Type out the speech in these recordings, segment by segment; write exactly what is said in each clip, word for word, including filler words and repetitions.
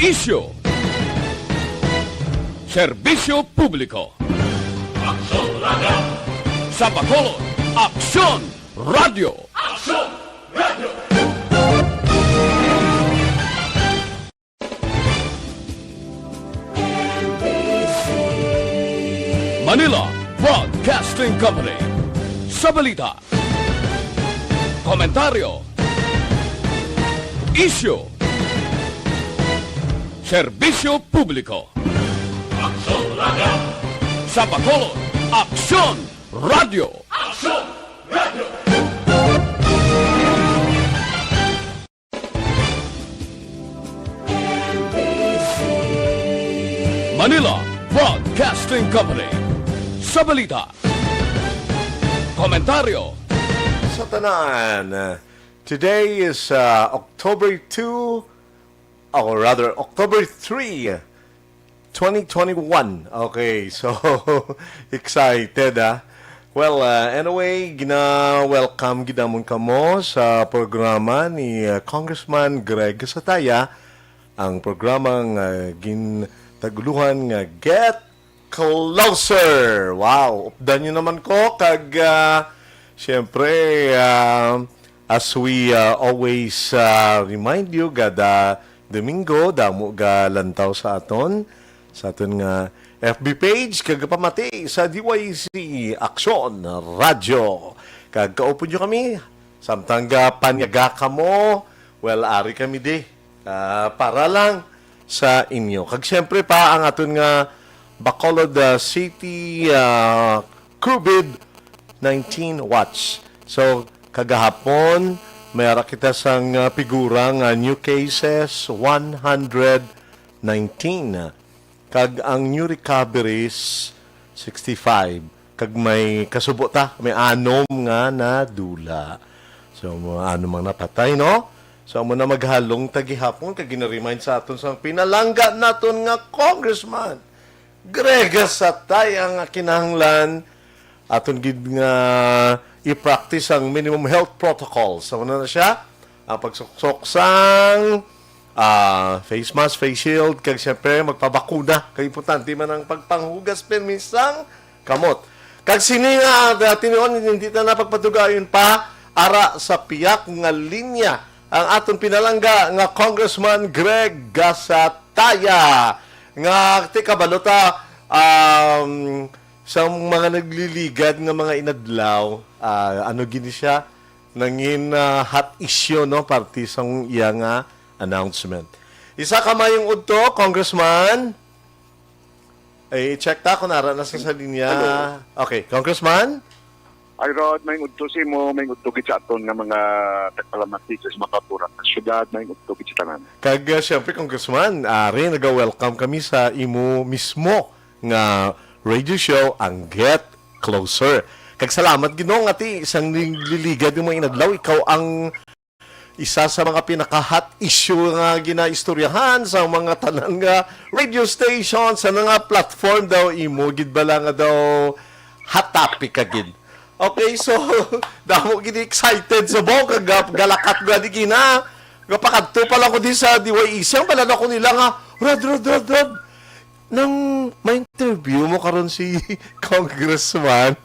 Isyu. Serbisyo publiko. Aksyon Radio. Sa Bacolod, Aksyon Radio. Aksyon Radio. Manila Broadcasting Company. Sa balita, komentaryo, isyu, serbisyo publiko. Aksyon Radio. Sa Bacolod, Aksyon Radio. Aksyon Radio. Manila Broadcasting Company. Sa balita, komentaryo. Sa tanan, today is uh, October two, or rather, October three, twenty twenty-one. Okay, so excited, ah. Well, uh, anyway, gina-welcome gid namon kamo sa programa ni uh, Congressman Greg Sataya, ang programang uh, gintaguluhan nga Get Closer. Wow, updan nyo naman ko kag uh, syempre, uh, as we uh, always uh, remind you, kada Domingo, damo ga lantaw sa aton, sa aton nga F B page, kag pamati sa D Y C Aksyon Radyo. Kag kaupod nyo kami, samtang ga panyaga kamo, well, ari kami di, ah, para lang sa inyo. Kag siyempre pa, ang aton nga Bacolod ah, City ah, COVID nineteen watch. So, kagahapon, may ara kita sang ah, figura nga new cases, one hundred nineteen. Kag ang new recoveries, sixty-five. Kag may kasubo ta, may anom nga nadula. So, mga anom ang napatay, no? So, amo na maghalong ta gihapon, kag gina-remind sa aton sang pinalangga naton nga congressman. Greg Satay ang kinahanglan aton gid nga i-practice ang minimum health protocol. So, ano na siya? Ang pagsuksok sang ah, face mask, face shield, kag siyempre magpabakuna. Kag importante man ang pagpanghugas pirmi sang kamot. Kag sini nga ah, tinuon, hindi na napagpatugayon pa ara sa piyak nga linya ang aton pinalangga nga Congressman Greg Gasataya, nga ti kabalo ta, um, sa mga nagliligad nga mga inadlaw, ah, ano gini siya, nangin ah, hot issue, no, parte sang iya nga announcement. Isa ka mayong udto, Congressman. Ay, i-check ta kung ara na sa, sa linya. Hello. Okay, Congressman? Ay, Rod, may udto sa imo, may udto gid sa aton nga mga tagpalamati sa makaburak nga syudad, may udto gid sa tanan. Kag, uh, syempre, Congressman, ari, naga-welcome kami sa imo mismo nga radio show, ang Get Closer. Kag salamat, Ginoo, nga ti sang liligad yung mga inadlaw, ikaw ang isa sa mga pinaka-hot issue nga ginaistoryahan sa mga tanan nga radio station, sa mga platform daw imo gid bala nga daw hot topic ka gid. Okay, so damo gid excited sa bong kag galakat gani gina. Gapakadto pa lang ko di sa D Y E. Siyang bala na ko nila nga, Rod, Rod, Rod, Rod. Nang ma-interview mo karon si Congressman,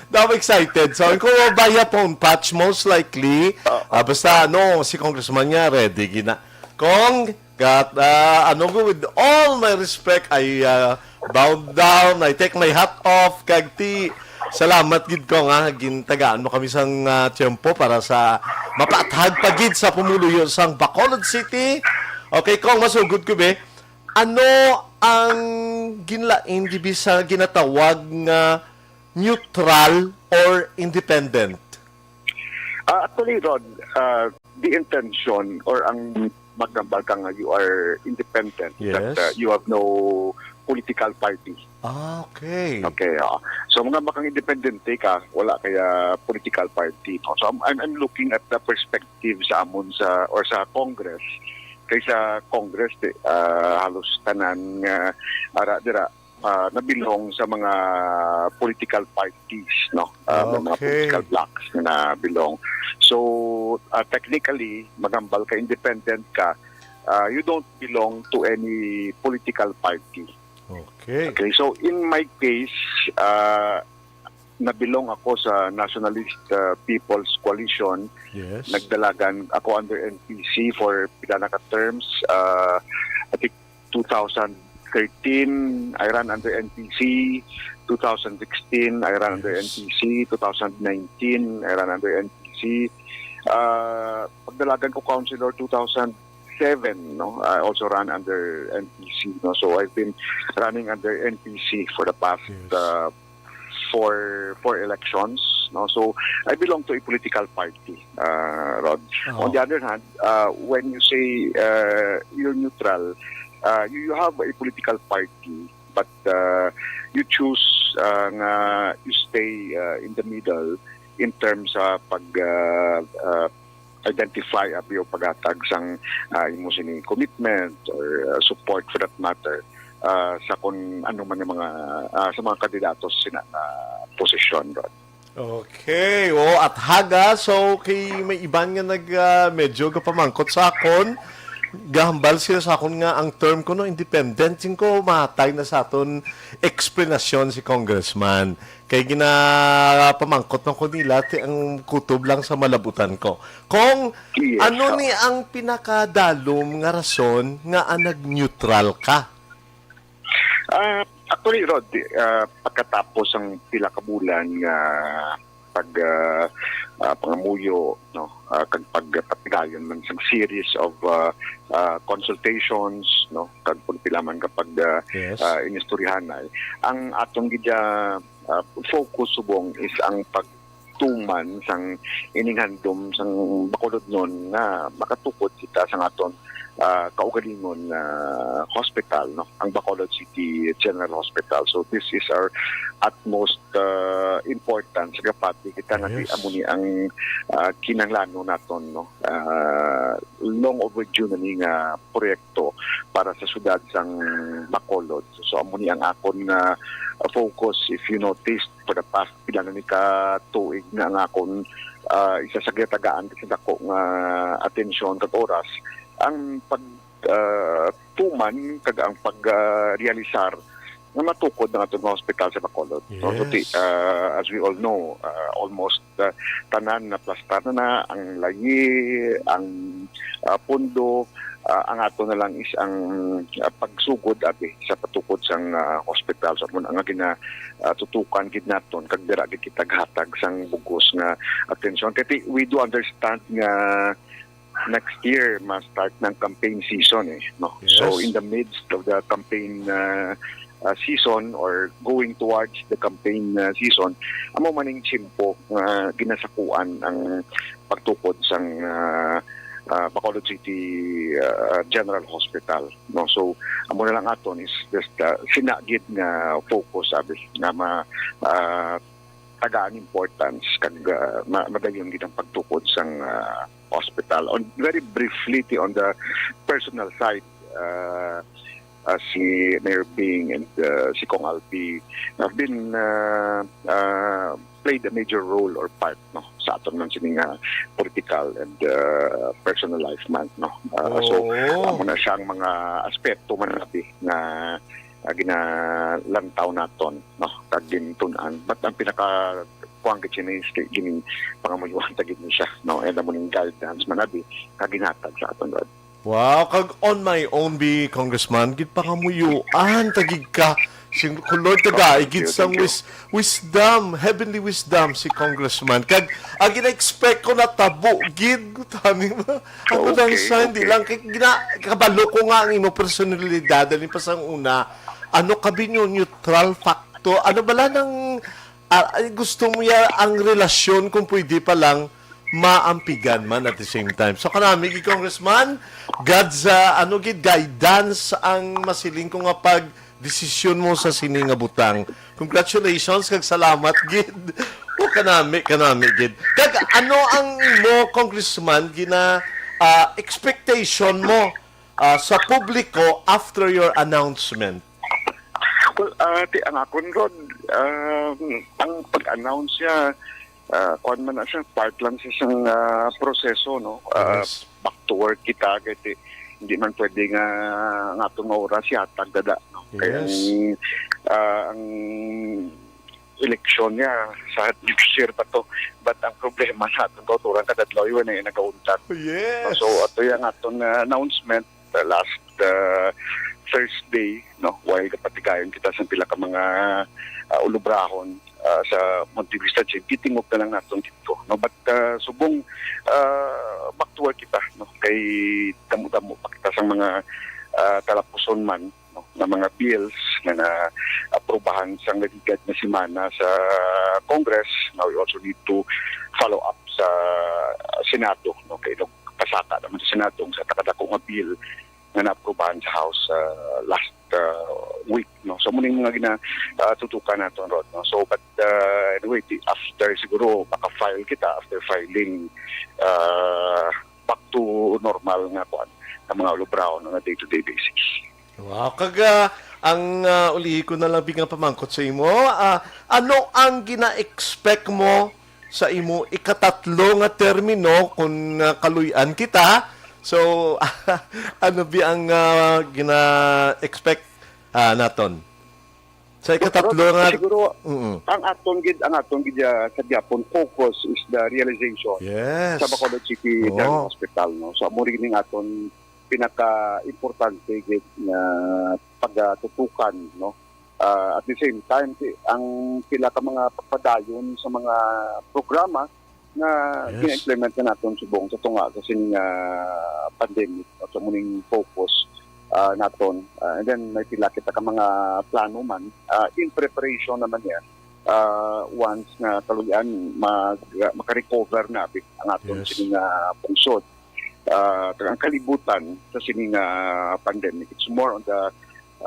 daw excited. So, ko via phone patch, most likely. Ah, basta, ano, si Congressman niya, ready gina. Cong, got, ah, ano ko, with all my respect, I ah, bow down, I take my hat off, kag ti, salamat gid ko nga gintagaan mo kami sang ah, tiyempo para sa mapaathag pa gid sa pumuluyo sang Bacolod City. Okay, Cong, masugod ko, be. Ano ang ginlain dibi sa ginatawag nga neutral or independent? Ah, actually, Rod, ah, the intention or ang maghambal ka nga you are independent, that, Yes. ah, you have no political party. Ah, okay. Okay, oo. So, mga makang independente ka, wala kaya political party, no? So, I'm, I'm, I'm looking at the perspective sa amon sa, or sa Congress, kay sa Congress, di, ah, halos tanan nga ara dira, ah, nabilong sa mga political parties, no? Ah, may mga Okay. political blocs nga nabilong. So, ah, technically, maghambal ka, independent ka, Uh, you don't belong to any political party. Okay. Okay, so in my case, uh, nabilong ako sa Nationalist uh, People's Coalition. Yes. Nagdalagan ako under N P C for pila na ka terms. Uh, I think two thousand thirteen, I ran under N P C. Two thousand sixteen, I ran under Yes. N P C. Two thousand nineteen, I ran under N P C. Uh, pagdalagan ko councilor two thousand seven, no? I also ran under N P C, no? So I've been running under N P C for the past Yes. uh, four four elections, no? So I belong to a political party, uh, Rod. Oh. On the other hand, uh, when you say uh, you're neutral, uh, you, you have a political party, but uh, you choose uh, nga you stay uh, in the middle in terms sa pag uh, uh, identify abi o paghatag sang ah, imo sini commitment or ah, support for that matter ah, sa kung ano man yung mga ah, sa mga kandidato sa sina nga posisyon, Rod. Okay, oh, at haga, so kay may iban nga nag ah, medyo gapamangkot sa akon, gahambal sila sa akon nga ang term ko no independent, sing ko matay na sa aton explanation si Congressman. Kay ginapamangkot man ko nila ti ang kutob lang sa malabutan ko. Kung Yes, ano sir. ni ang pinakadalom nga rason nga ang nag-neutral ka? Ah, actually, Rod, ah, pagkatapos ang pila ka bulan nga pag ah, ah, pangamuyo, no, ah, kag pagpatigayon man sang series of ah, ah, consultations, no, kag kung pila man ka pag ah, Yes. ah, inistoryahanay, ang atong gid ah, ah, focus subong is ang pagtuman sang ining handom sang Bacolod noon nga makatukod kita sang aton ah, kaugalingon nga hospital, no, ang Bacolod City General Hospital. So this is our utmost ah, importance, gapati kita nga di Yes. amo ni ang ah, kinahanglanon naton, no. Ah, long overdue na ni nga proyekto para sa syudad sang Bacolod. So amo ni ang akon nga focus, if you noticed, for the past pila na ni ka tuig nga ang akon ah, isa sa gitagaan sa dako nga atensyon kag oras ang pag ah, tuman kag ang pag ah, realisar nga matukod ang atong hospital sa Bacolod. No? So, ti- Yes. ah, as we all know, ah, almost ah, tanan na plastar na, na ang layi, ang ah, pundo, ah, ang ato na lang is ang ah, pagsugod abi sa patukod sang ah, hospital. So, amo na nga gina ah, tutukan gid naton kag dira gid kita gahatag sang bugos nga atensyon. Kay ti- we do understand nga next year ma-start na ang campaign season eh, no. So Yes. in the midst of the campaign uh, uh, season or going towards the campaign uh, season, amo man ning tiyempo nga ginasakuan ang pagtukod sang uh, uh, Bacolod City uh, General Hospital, no. So amo na lang aton is just uh, sina gid nga focus abi nga ma uh, tagaan importance kag uh, ma- madayon gid ang pagtukod sang uh, hospital. On very briefly ti on the personal side, uh, uh, si Mayor Bing and uh, si Cong Alpi have been uh, uh, played a major role or part, no, sa aton man sini nga political and uh, personal life man, no. Uh, so Oo. amo na siyang mga aspeto man nabi nga ah, ginalantaw naton, no, kag gintun-an. But ang pinaka kuan gid sini is kay gini pangamuyuan ta gid ni siya, no, and amo ning guidance man abi nga ginhatag sa aton, Rod. Wow, kag on my own bi, Congressman, gid pangamuyuan ta gid ka. Sing ko, Lord, tagai Thank gid you, sang thank you. wis- wisdom, heavenly wisdom si Congressman. Kag ang gina-expect ko natabo gid, tani ba? Ako lang Okay, sa hindi okay. lang kay gina, kabalo ko nga ang imo personalidad dali pa sang una. Ano ka binyo neutral factor? Ano bala nang ah, ay, gusto mo ya ang relasyon kung pwede pa lang maampigan man at the same time. So kanami gi Congressman, God's ah, ano gid guidance ang masiling ko nga pag desisyon mo sa sini nga butang. Congratulations kag salamat gid. O kanami, kanami gid. Kag ano ang imo, Congressman, gina ah, expectation mo ah, sa publiko after your announcement? Well, ah, ti, ang akon, Rod, ah, ang pag-announce niya, ah, kuwan man na siya, part lang siya sang ah, proseso, no? Ah, Yes. Back to work kita, kay ti, hindi man pwede nga, nga atong oras yatag dada, no? Kaya Yes. ang, ah, ang eleksyon niya sa next year pa to. But ang problema sa atong kauturan, kada adlaw, yun ay nagauntat. Yes. So, ato yung atong, ah, announcement, uh, last, uh, Thursday, no? While kapatigayon kita sa pila ka mga, ah, ulubrahon, ah, sa Monte Vista Gym, gitingog na lang naton dito, no? But, ah, subong, ah, back to work kita, no? Kay damo-damo pa kita sa mga, ah, talapuson man, no, nga mga bills nga naaprubahan sang nagligad na semana sa Congress. Now, we also need to follow up sa Senado, no, kay nagpasaka naman sa Senado ang sa takadako nga bill nga naaprubahan sa House, ah, last, ah, week, no. So, muning mga gina, ah, tutukan naton, Rod, no. So, but, ah, anyway, di, after siguro maka-file kita, after filing, ah, back to normal nga kuan, nga mga ulubrahon on a day-to-day basis. Wow, kag, ah, ang, ah, ulihi ko na lang biglang pamangkot sa imo, ah, ano ang gina-expect mo sa imo ikatatlo nga termino kung, ah, kaluy-an kita? So, ano bi ang, ah, gina-expect, ah, naton sa Well, ikatatlo Rod, nga? Siguro, Mm. ang aton gid, ang aton gid, ah, sa gyapon focus is the realization Yes. sa Bacolod City Oo. General Hospital, no? So, amo rin ang aton pinaka-importante gid nga pagatutukan, no? Ah, at the same time, ti-, ang pila ka mga pagpadayon sa mga programa nga Yes. gina-implement na naton subong sa tunga sa sining, ah, pandemic, no? So, muning focus, ah, naton. Ah, and then, may pila kita ka mga plano man, ah, in preparation naman niya, ah, once nga kaluy-an mag-, makarecover na bi-, ang aton Yes. sining, ah, pungsod, ah, kag ang kalibutan sa sining, ah, pandemic. It's more on the,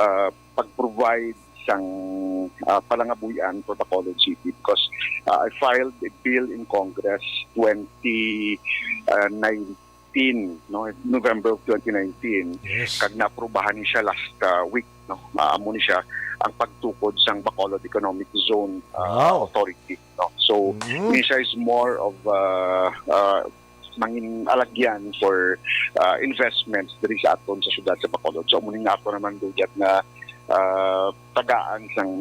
ah, pag-provide sang, ah, palangabuhian for Bacolod City because, ah, I filed a bill in Congress twenty nineteen, no, November of twenty nineteen, Yes. kag naaprubahan ni siya last, ah, week, no. Ah, amo ni siya ang pagtukod sang Bacolod Economic Zone, ah, Wow. Authority, no. So, Mm. ni siya is more of, ah, ah, mangin alagyan for, ah, investments diri sa aton sa siyudad sa Bacolod. So, amo ni nga ako naman dugyat nga, ah, tagaan sang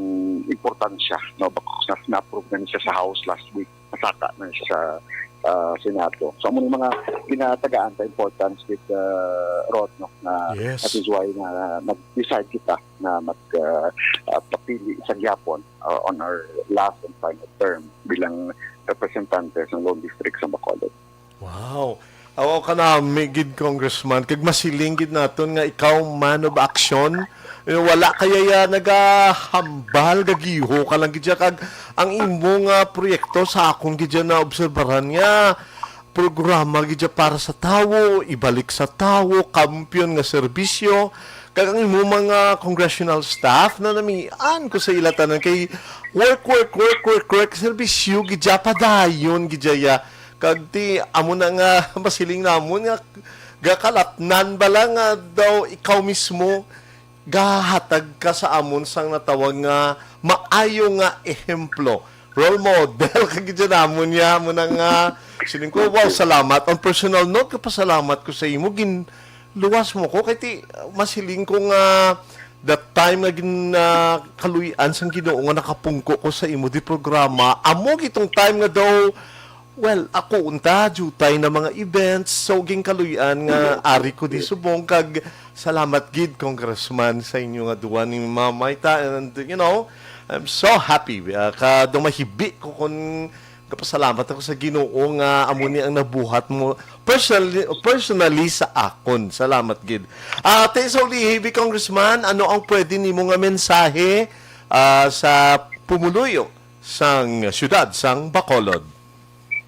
importansya, no, bakos na na-approve na ni siya sa House last week, masaka na siya sa, ah, Senado. So, amo ni mga ginatagaan sa importance with, ah, Rod, no, na Yes. that is why na nag-decide kita na mag, ah, ah, papili sa gyapon, ah, on our last and final term bilang representante sa Lone District sa Bacolod. Wow. Aw, kanami gid, Congressman, kag masiling gid naton nga ikaw man of action. Eh, wala kaya ya nagahambal, gagiho ka lang gid siya, kag ang imo nga proyekto sa akon gid siya naobserbaran nga programa gid siya para sa tawo, ibalik sa tawo, kampiyon nga serbisyo, kag ang imo mga congressional staff na namian ko sa ila tanan kay work, work, work, work, work, serbisyo gid siya, padayon gid siya. Kag ti, amo na nga masiling namon nga gakalatnan bala nga daw ikaw mismo gahatag ka sa amon sang natawag nga maayo nga ehemplo. Role model ka gid namon niya, amo na nga siling ko, wow, salamat. On personal note, kapasalamat ko sa imo, ginluwas mo ko. Kay ti, masiling ko nga that time nga gin, ah, kaluy-an sang Ginoo nga nakapungko ko sa imo di programa, amo gitong time nga daw, well, ako unta, jutay na mga events, so ginkaluy-an nga ari ko di subong, kag salamat gid, Congressman, sa inyo nga duwa ni Ma'am Mayta, and, you know, I'm so happy, ah, ka daw mahibi ko kon kapasalamat ako sa Ginoo nga amo ni ang nabuhat mo personally, personally sa akon. Salamat gid. Ah, ti sa ulihi bi, Congressman, ano ang pwede nimo nga mensahe, ah, sa pumuluyo sang siyudad sang Bacolod?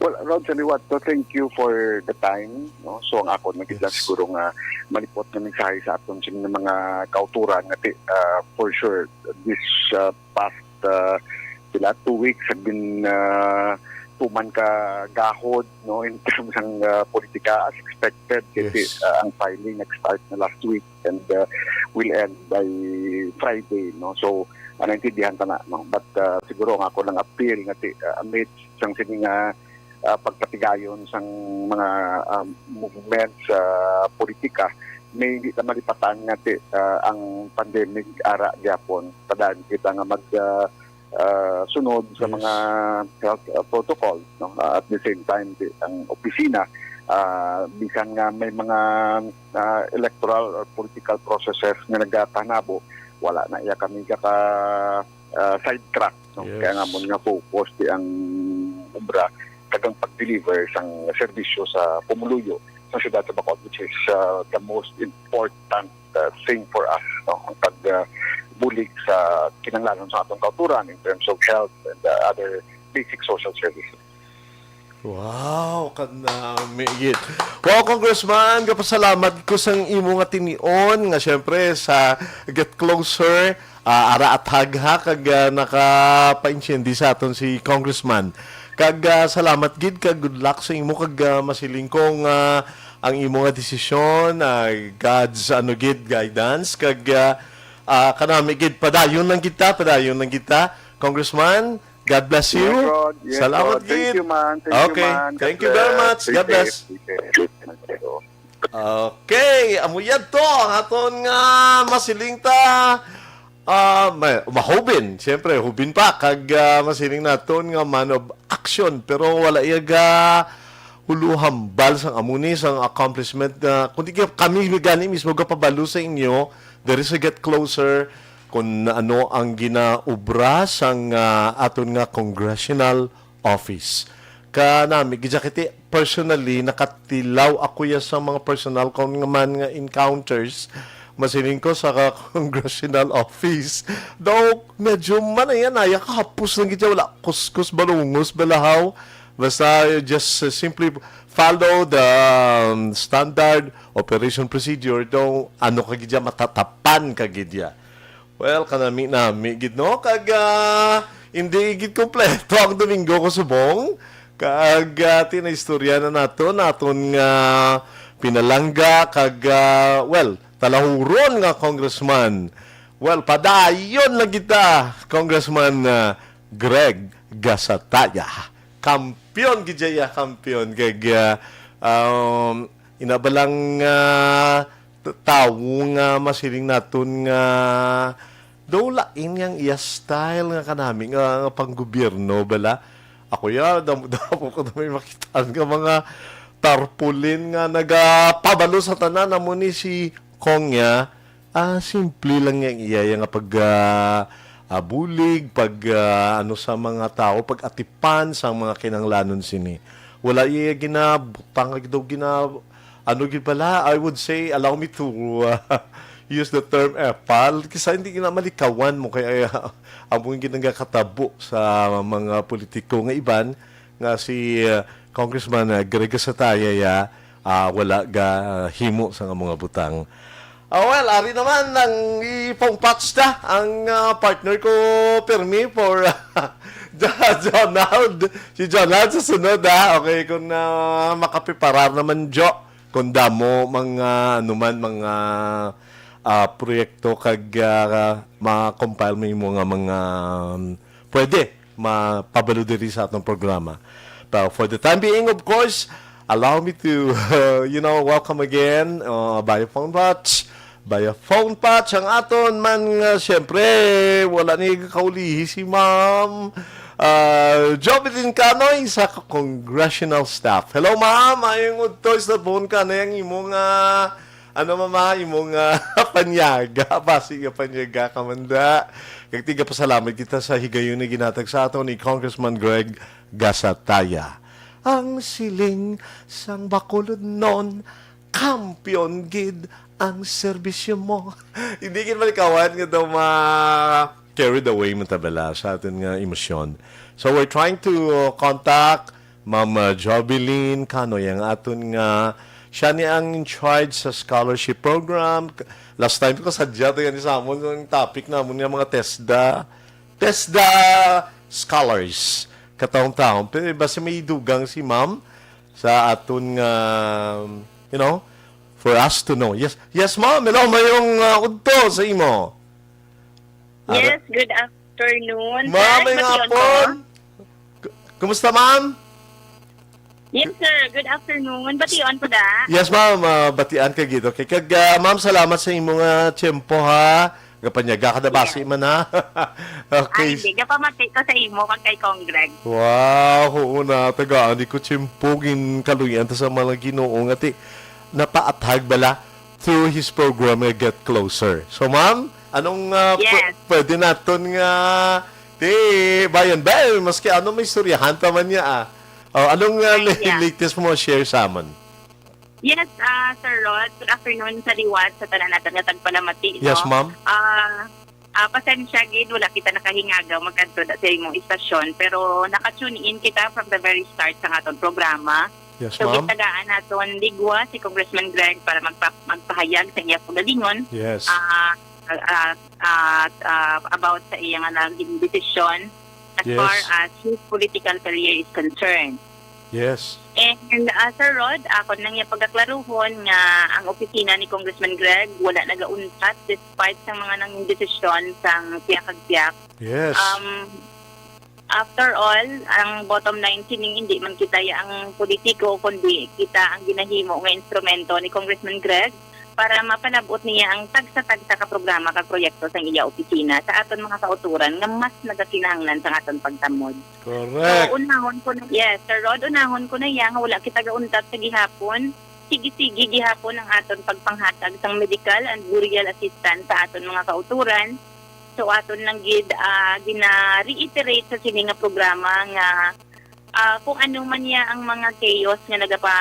Well, Rod, sa liwat to, thank you for the time, no? So, ang akon na gid lang Yes. siguro nga malipot nga mensahe sa aton sa mga kauturan nga ti-, ah, for sure, this, ah, past, ah, pila, two weeks have been, ah, tuman ka gahod, no, in terms ng, ah, politika as expected kasi, Yes. ah, ang filing nag-start na last week and, ah, will end by Friday, no. So, ah, naintindihan ta na, no. But, ah, siguro ang ako lang appeal nga ti-, ah, amidst sang sini nga, ah, pagpatigayon sang mga, ah, movement sa politika, may hindi ta malipatan nga ti, ah, ang pandemic ara gyapon. Padayon kita nga mag, ah, ah, sunod sa Yes. mga health, ah, protocols, no? Ah, at the same time, di, ang opisina, ah, bisan nga may mga, ah, electoral or political processes nga nagapanabo, wala na iya kami gaka, ah, sidetrack, no? Yes. Kaya nga mo nga focus di ang obra kag ang pag-deliver sang serbisyo sa pumuluyo sa siyudad sa Bacolod, which is, ah, the most important, ah, thing for us, no? Ang pag, ah, bulig sa kinahanglanon sa atong kauturan in terms of health and, ah, other basic social services. Wow, kanami gid. Wow, Congressman, gapasalamat ko sang imo nga tinion nga siyempre sa Get Closer, ah, ara athag ha, kag, ah, nakapaintindi sa aton si Congressman. Kag, ah, salamat gid, kag good luck sa imo, kag, ah, masiling ko nga ang imo nga desisyon, ah, God's, ano gid, guidance, kag, ah, ah, kanami gid, padayon lang kita, padayon lang kita, Congressman. God bless you. Yes, Rod. Yes, Salamat Rod. Thank gid. You, man. Thank you, Okay. Man. God Thank you very bless. Much. Stay God bless. Safe. Stay safe. Okay, amo yan to ang aton nga masiling ta, ah, ma-, mahubin. Siyempre, hubin pa kag, ah, masiling naton nga man of action, pero wala iya ga huluhambal sang amo ni sang accomplishment nga kundi kami gani mismo gapabalo sa inyo diri sa Get Closer kung ano ang ginaobra sang, ah, aton nga congressional office. Kanami gid siya kiti personally, nakatilaw ako ya sa mga personal ko nga man nga encounters, masiling ko sa ka-, congressional office. Daw, medyo man, ayan, naya kahapos lang gid siya, wala kuskus, balungos, balahaw. Basta, just, uh, simply follow the, um, standard operation procedure. Daw, ano ka gid siya, matatapan ka gid siya. Well, kanami-nami gid, no? Kag, ah, hindi gid kompleto ang Domingo ko subong. Kag, ah, tinaistorya na naton, naton nga pinalangga, kag, ah, well, talahuron nga congressman. Well, padayon na kita, Congressman, ah, Greg Gasataya. Kampiyon gid siya, kampiyon. Kag, ah, um, ina ba lang, ah, t-, tawo nga masiling naton nga daw lain nga ang iya style nga kanami nga, nga panggobyerno bala. Ako ya, damo-damo ko na may makitaan nga mga tarpaulin nga nagapabalo sa tanan, amo ni si Kong ya. Ah, simple lang yang iya, iya nga pag, ah, ah, bulig, pag, ah, ano sa mga tao, pag-atipan sa mga kinahanglanon sini. Wala iya ginabutang, daw gina-, ano gid pala, I would say, allow me to, ah, use the term epal. Kisa hindi gina malikawan mo kay, ah, amo yung ginagakatabo sa mga politiko nga iban, nga si, ah, Congressman, ah, Greg Sataya, ya, ah, wala ga, ah, himo sa nga mga butang. Ah, well, ari naman ang ipong patch ta, ang, ah, partner ko, Permi, for, ah, Jo-, Jonald. Si Jonald sa sunod, ha? Okay, kung, ah, makapiparar naman, Jo, kung damo, mga, ano man, mga, ah, proyekto, kag, ah, ma-compile mo yung mga, mga, um, pwede mapabalo diri sa atong programa. Pero for the time being, of course, allow me to, uh, you know, welcome again, uh, via phone patch. Via phone patch ang aton man nga, siyempre, wala ni kaulihi si Ma'am, uh, Jovelyn Canoy sa congressional staff. Hello, Ma'am. Ayong udto sa phone ka na yung imo nga ano, mama, imong, ah, panyaga, basi nga panyaga ka man da. Kag tigapasalamat kita sa higayon nga ginhatag sa aton ni Congressman Greg Gasataya. Ang siling sang Bacolodnon, kampiyon gid ang serbisyo mo. Hindi gid malikawan nga daw ma carried away man ta bala sa aton nga emosyon. So we're trying to, uh, contact Ma'am, uh, Jovelyn Canoy, ang aton nga, siya ni ang in charge sa scholarship program. K-, last time ko sadya to yan sa amon, ang topic namon nga mga TESDA, TESDA scholars. Katong taon, pero basta may dugang si Ma'am sa aton nga, you know, for us to know. Yes, yes, Ma'am. Hello, mayong, uh, udto sa imo. Ara- Yes, good afternoon, Ma'am, sir. May Matiyon ko. Hapon. K-, kumusta, ma'am? Yes, sir. Good afternoon. Bation ko da. Yes, ma'am. Ah, batian ka gid. Okay. Kag, ah, ma'am, salamat sa imo nga tiyempo, ha. Nga panyaga ka na basi man, ha. Ay, Okay. hindi. Gapamati ko sa imo kag kay Congreg. Wow, oo na. Tagaan ni ko tiyempo. Ginkaluyan ta sa mga Ginoo nga ti napaathag bala through his program nga Get Closer. So, ma'am, anong ah, pw- Yes. pwede naton nga ti bayan ba? Maski ano may istoryahan pa man niya, ah. Oh, anong ah, Ay, yeah. latest mo share sa amon? Yes, ah, Sir Rod. Good afternoon sa liwat sa tanan natin nga tagpalamati. No? Yes, ma'am. Ah, ah, pasensya gid, wala kita nakahingagaw magkadto da sa imong istasyon, pero naka-tune in kita from the very start sa aton programa. Yes, So, ma'am. gitagaan naton ligwa si Congressman Greg para magpa- magpahayag sa iya pagalingon Yes. ah, ah, ah, ah, about sa iya nga naging desisyon as Yes. far as his political career is concerned. Yes. And uh, Sir Rod, ako nang iya pagkaklaruhon nga ang opisina ni Congressman Greg wala nagauntat despite sa mga nang desisyon sang siya kag siya. Yes. Um, after all, ang bottom line sining hindi man kita ya ang politiko kundi kita ang ginahimo nga instrumento ni Congressman Greg para mapanabot niya ang tagsa-tagsa ka programa kag proyekto sang iya opisina sa aton mga kauturan nga mas nagakinahanglan sa aton pagtamod. Correct. So, unahon ko na, yes, Sir Rod, unahon ko na iya nga wala kita gauntat sa gihapon. Sige-sige gihapon ang aton pagpanghatag sang medical and burial assistance sa aton mga kauturan. So, aton lang gid ah, gina-reiterate sa sini nga programa nga ah, kung ano man niya ang mga chaos nga nagapa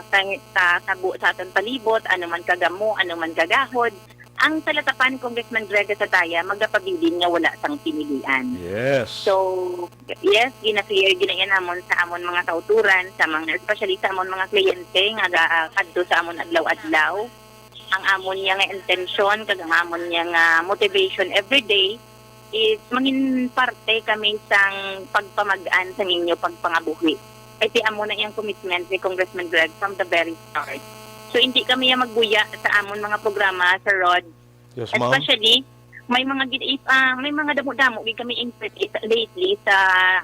ka- kasabo sa aton palibot, ano man kagamo, ano man kagahod, ang talatapan ni Congressman Greg Sataya magapabilin nga wala sang pinilian. Yes. So, yes, gina-clear ginayan namon sa amon mga kauturan, sa mga, especially sa amon mga kliyente nga ga, ah, kadto sa amon adlaw-adlaw. Ang amon niya nga intensyon kag ang amon niya nga motivation every day is mangin parte kami sang pagpamag-an sa ninyo pagpangabuhi. Kay ti amo na iyang commitment ni Congressman Greg from the very start. So, hindi kami ya magbuya sa amon mga programa, Sir Rod. Yes, ma'am. Especially, may mga gid- ah, may mga damo-damo gid kami inquiries lately sa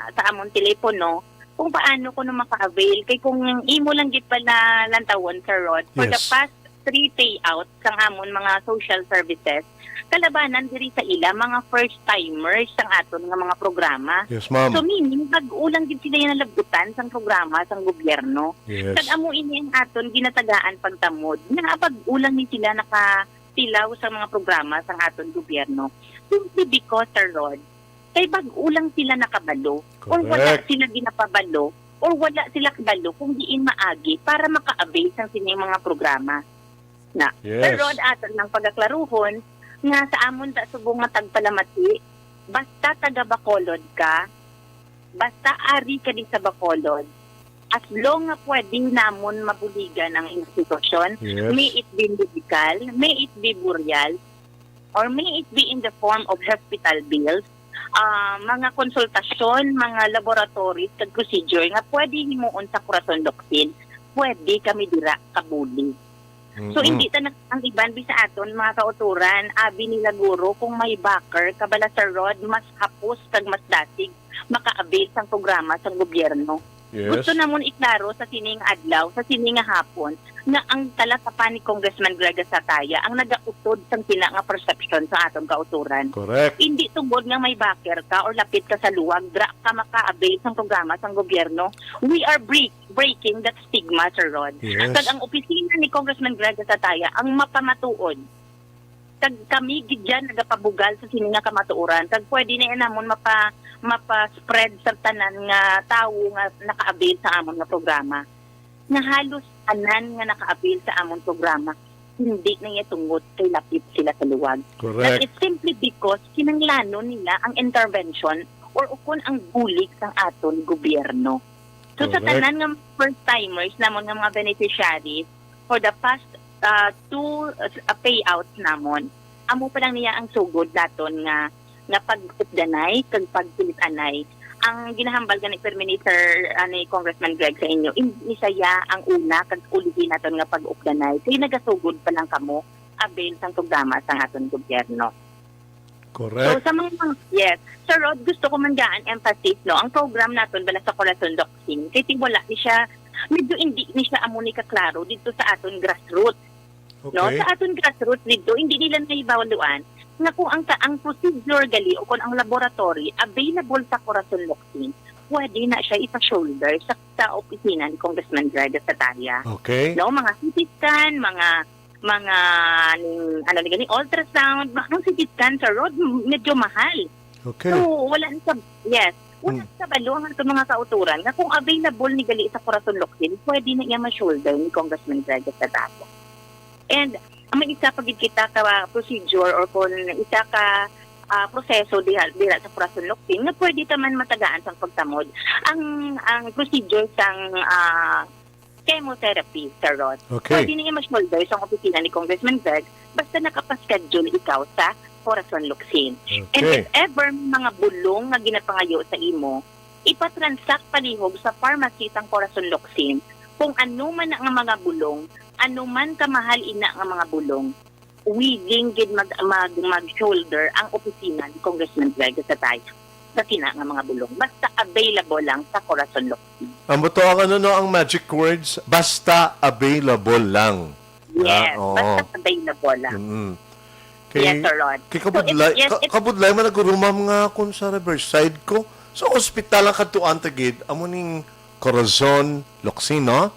sa amon telepono kung paano kuno maka-avail. Kay kung imo lang gid pala lantawon, Sir Rod, for the Yes. past three payouts sang amon mga social services, kalabanan diri sa ila mga first timers sang aton nga mga programa. Yes, ma'am. So, meaning, bag-o lang gid sila yung nalabutan sang programa sang gobyerno. Yes. Kag amo ini ang aton ginatagaan pagtamod. Nga bag-o lang ni sila nakatilaw sa mga programa sang aton gobyerno. Simply because, Sir Rod, kay bag-o lang sila nakabalo. Or wala Correct. sila ginapabalo. Or wala sila kabalo kung diin maagi para maka-avail sang sining mga programa. Na, Yes. Sir Rod, aton lang pagaklaruhon nga sa amon ta subong nga tagpalamati, basta taga Bacolod ka, basta ari ka di sa Bacolod, as long nga pwede namon mabuligan ang institusyon, Yes. may it be medical, may it be burial, or may it be in the form of hospital bills, ah, mga konsultasyon, mga laboratories kag procedure nga pwede himuon sa Corazon Locsin, pwede kami dira kabuli. So, Mm-mm. Hindi ta na ang iban bisa aton mga kauturan, abi nila guro, kung may backer ka bala, Sir Rod, mas hapos kag mas dasig maka-avail sang programa sang gobyerno. Yes. Gusto namon iklaro sa sining adlaw, sa sining nga hapon, nga ang talatapan ni Congressman Greg Sataya ang nagautod sang sina nga perception sa aton kauturan. Correct. Hindi tungod nga may backer ka or lapit ka sa luwag, dra ka maka-avail sang programa sang gobyerno. We are break, breaking that stigma, Sir Rod. Yes. Kag ang opisina ni Congressman Greg Sataya ang mapamatuod. Kag kami gid yan nagapabugal sa sini nga kamatuoran. Kag pwede na yan namon mapa, mapa-spread sa tanan nga tawo nga naka-avail sa amon nga programa. Nga halos tanan nga naka-avail sa amon programa, hindi na iya tungod kay lapit sila sa luwag. That Correct. is simply because kinanglanon nila ang intervention or ukon ang bulig sang aton gobyerno. So sa Correct. Tanan nga first timers namon nga mga beneficiaries for the past uh, two uh, payouts namon, amo pa lang niya ang sugod naton nga nga pag-updanay kag pagpilit-anay. Ang ginahambal gani permi ni Sir ani Congressman Greg sa inyo, in, ni saya ang una kag ulihi naton nga pag-updanay. Kay nagasugod pa lang kamo avail sang programa sang aton gobyerno. So Correct. sa mga yes, Sir Rod, gusto ko man gaan emphasis no, ang program naton bala sa Corazon Locsin, kay ti wala ni siya medyo hindi ni siya amo ni kaklaro dito sa aton grassroots. No? Okay. Sa aton grassroots dito, hindi nila nahibaluan nga kung ang, ka- ang procedure gali o kung ang laboratory available sa Corazon Locsin, pwede na siya ipa-shoulder sa, sa opisina ni Congressman Greg Sataya. Okay. No, mga C T scan, mga mga ning ano ni gani, ultrasound, ma- ang C T scan sa road m- medyo mahal. Okay. So wala ni sa yes, wala Hmm. ni sa balo ang ato mga kauturan nga kung available ni gali sa Corazon Locsin, pwede na iya ma-shoulder ni Congressman Greg Sataya. And may isa pa gid kita ka procedure or kung isa ka ah, proseso diha, diha sa Corazon Locsin nga pwede ta man matagaan sang pagtamod. Ang ang procedure sang ah, chemotherapy, Sir Rod. Okay. Pwede niya ma-shoulder sang opisina ni Congressman Greg basta nakapaschedule ikaw sa Corazon Locsin. And Okay. if ever may mga bulong nga ginapangayo sa imo, ipatransak palihog sa pharmacy sang Corazon Locsin kung ano man na nga mga bulong, ano man kamahal ina nga mga bulong, willing gid mag, mag, mag-shoulder ang opisina ni Congressman Greg Sataya sa sina nga mga bulong. Basta available lang sa Corazon Locsin. Ang buto ang ano, no, ang magic words, basta available lang. Yes, Ah, oo. basta available lang. Mm. Kay, Yes, Sir Rod. kay So, kabudlay, if- yes, ka- if- kabudlay man nagurumam nga kung sa Riverside ko, sa ospital ang kadtuan ta gid, amo ning Corazon Locsin, no?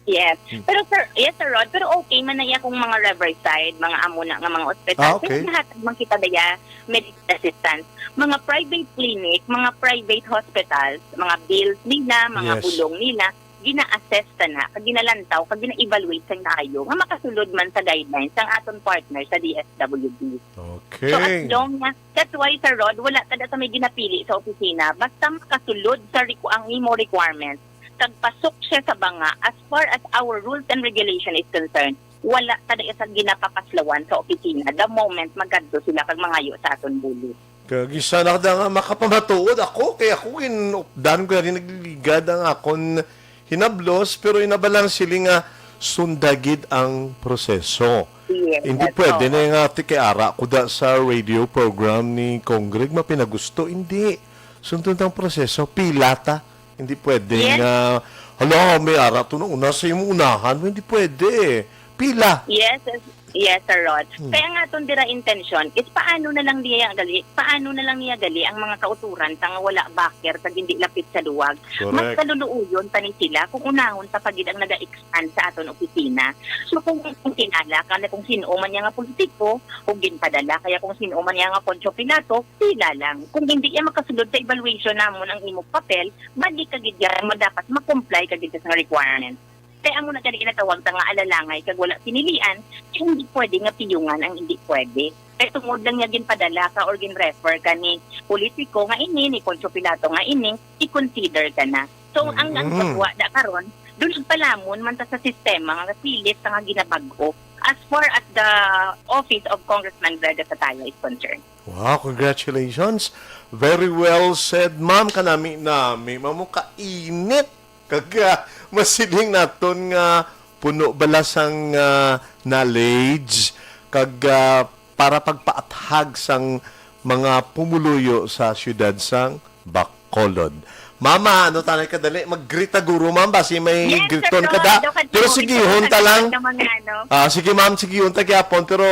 Yes. Hmm. Pero sir, yes, Sir Rod, pero okay man na iya kung mga Riverside, mga amo na nga mga ospital. Ah, okay. Kaya lahat man kita daya medical assistance. Mga private clinic, mga private hospitals, mga bills nila, mga Yes. bulong nila, gina-assess ta na, kag ginalantaw, kag gina-evaluate sa naayo nga makasulod man sa guidelines sang aton partner sa D S W D. Okay. So as long nga, that's why, Sir Rod, wala ta sa may ginapili sa opisina, basta makasulod sa requ- ang imo requirements, kag pasok siya sa banga as far as our rules and regulation is concerned, wala ta sa ginapapaslawan sa opisina the moment magkadto sila kag mangayo sa aton bulig. Kag isa na da nga makapamatuod ako, kay ako ginupdan ko rin nagliligad ang akon hinablos, pero inabalang sila nga sunda gid ang proseso. Yes, Hindi pwede oo. na nga, "Ate, kay ara ko da sa radio program ni Congreg, mapinagusto." Hindi. Sundon ang proseso. Pila ta. Hindi pwede Yes. nga, "Hala, may ara to na una sa imong unahan." Hindi pwede. Pila. Yes, yes, yes, Sir Rod. Hmm. Kaya nga aton dira intensyon is paano na lang niya gali, paano na lang niya gali ang mga kauturan ta nga wala backer kag hindi lapit sa luwag. Mas Correct. kaluluoyon pa ni sila kung unahon pa pagid ang naga-expand sa aton opisina. So kung, kung kilala ka na kung sino man niya nga politiko, kung ginpadala kaya kung sino man niya nga Poncio Pilato, pila lang. Kung hindi niya makasulod sa evaluation namon ang imong papel, balik ka gid yan, dapat ma-comply ka gid sa requirement. Kaya amo na gani ginatawag ta nga alalangay kag wala pinilian, kay hindi pwede nga piyungan ang hindi pwede. Kay tungod lang niya ginpadala ka or gin-refer ka ni politiko nga ini, ni Poncio Pilato nga ini, i-consider ka na. So, ang, ang Mm. gagawa da karon, dunag palamon man ta sa sistema nga pilit ta nga ginabag-o as far as the office of Congressman Greg Sataya is concerned. Wow, congratulations. Very well said, ma'am. Kanami-nami, ma'am, mo kainit. Kag, ah, masiling naton nga puno bala sang, ah, knowledge kag, ah, para pagpaathag sang mga pumuluyo sa siyudad sang Bacolod. Mama, ano tanay kadali? Mag-greet ta guro, ma'am, basi may Yes, greeton Sir ka da. Rod, daw ka Pero guro, sigihon ito ta lang. Sa mga ano. Ah, sige, ma'am, sigihon ta gyapon, pero,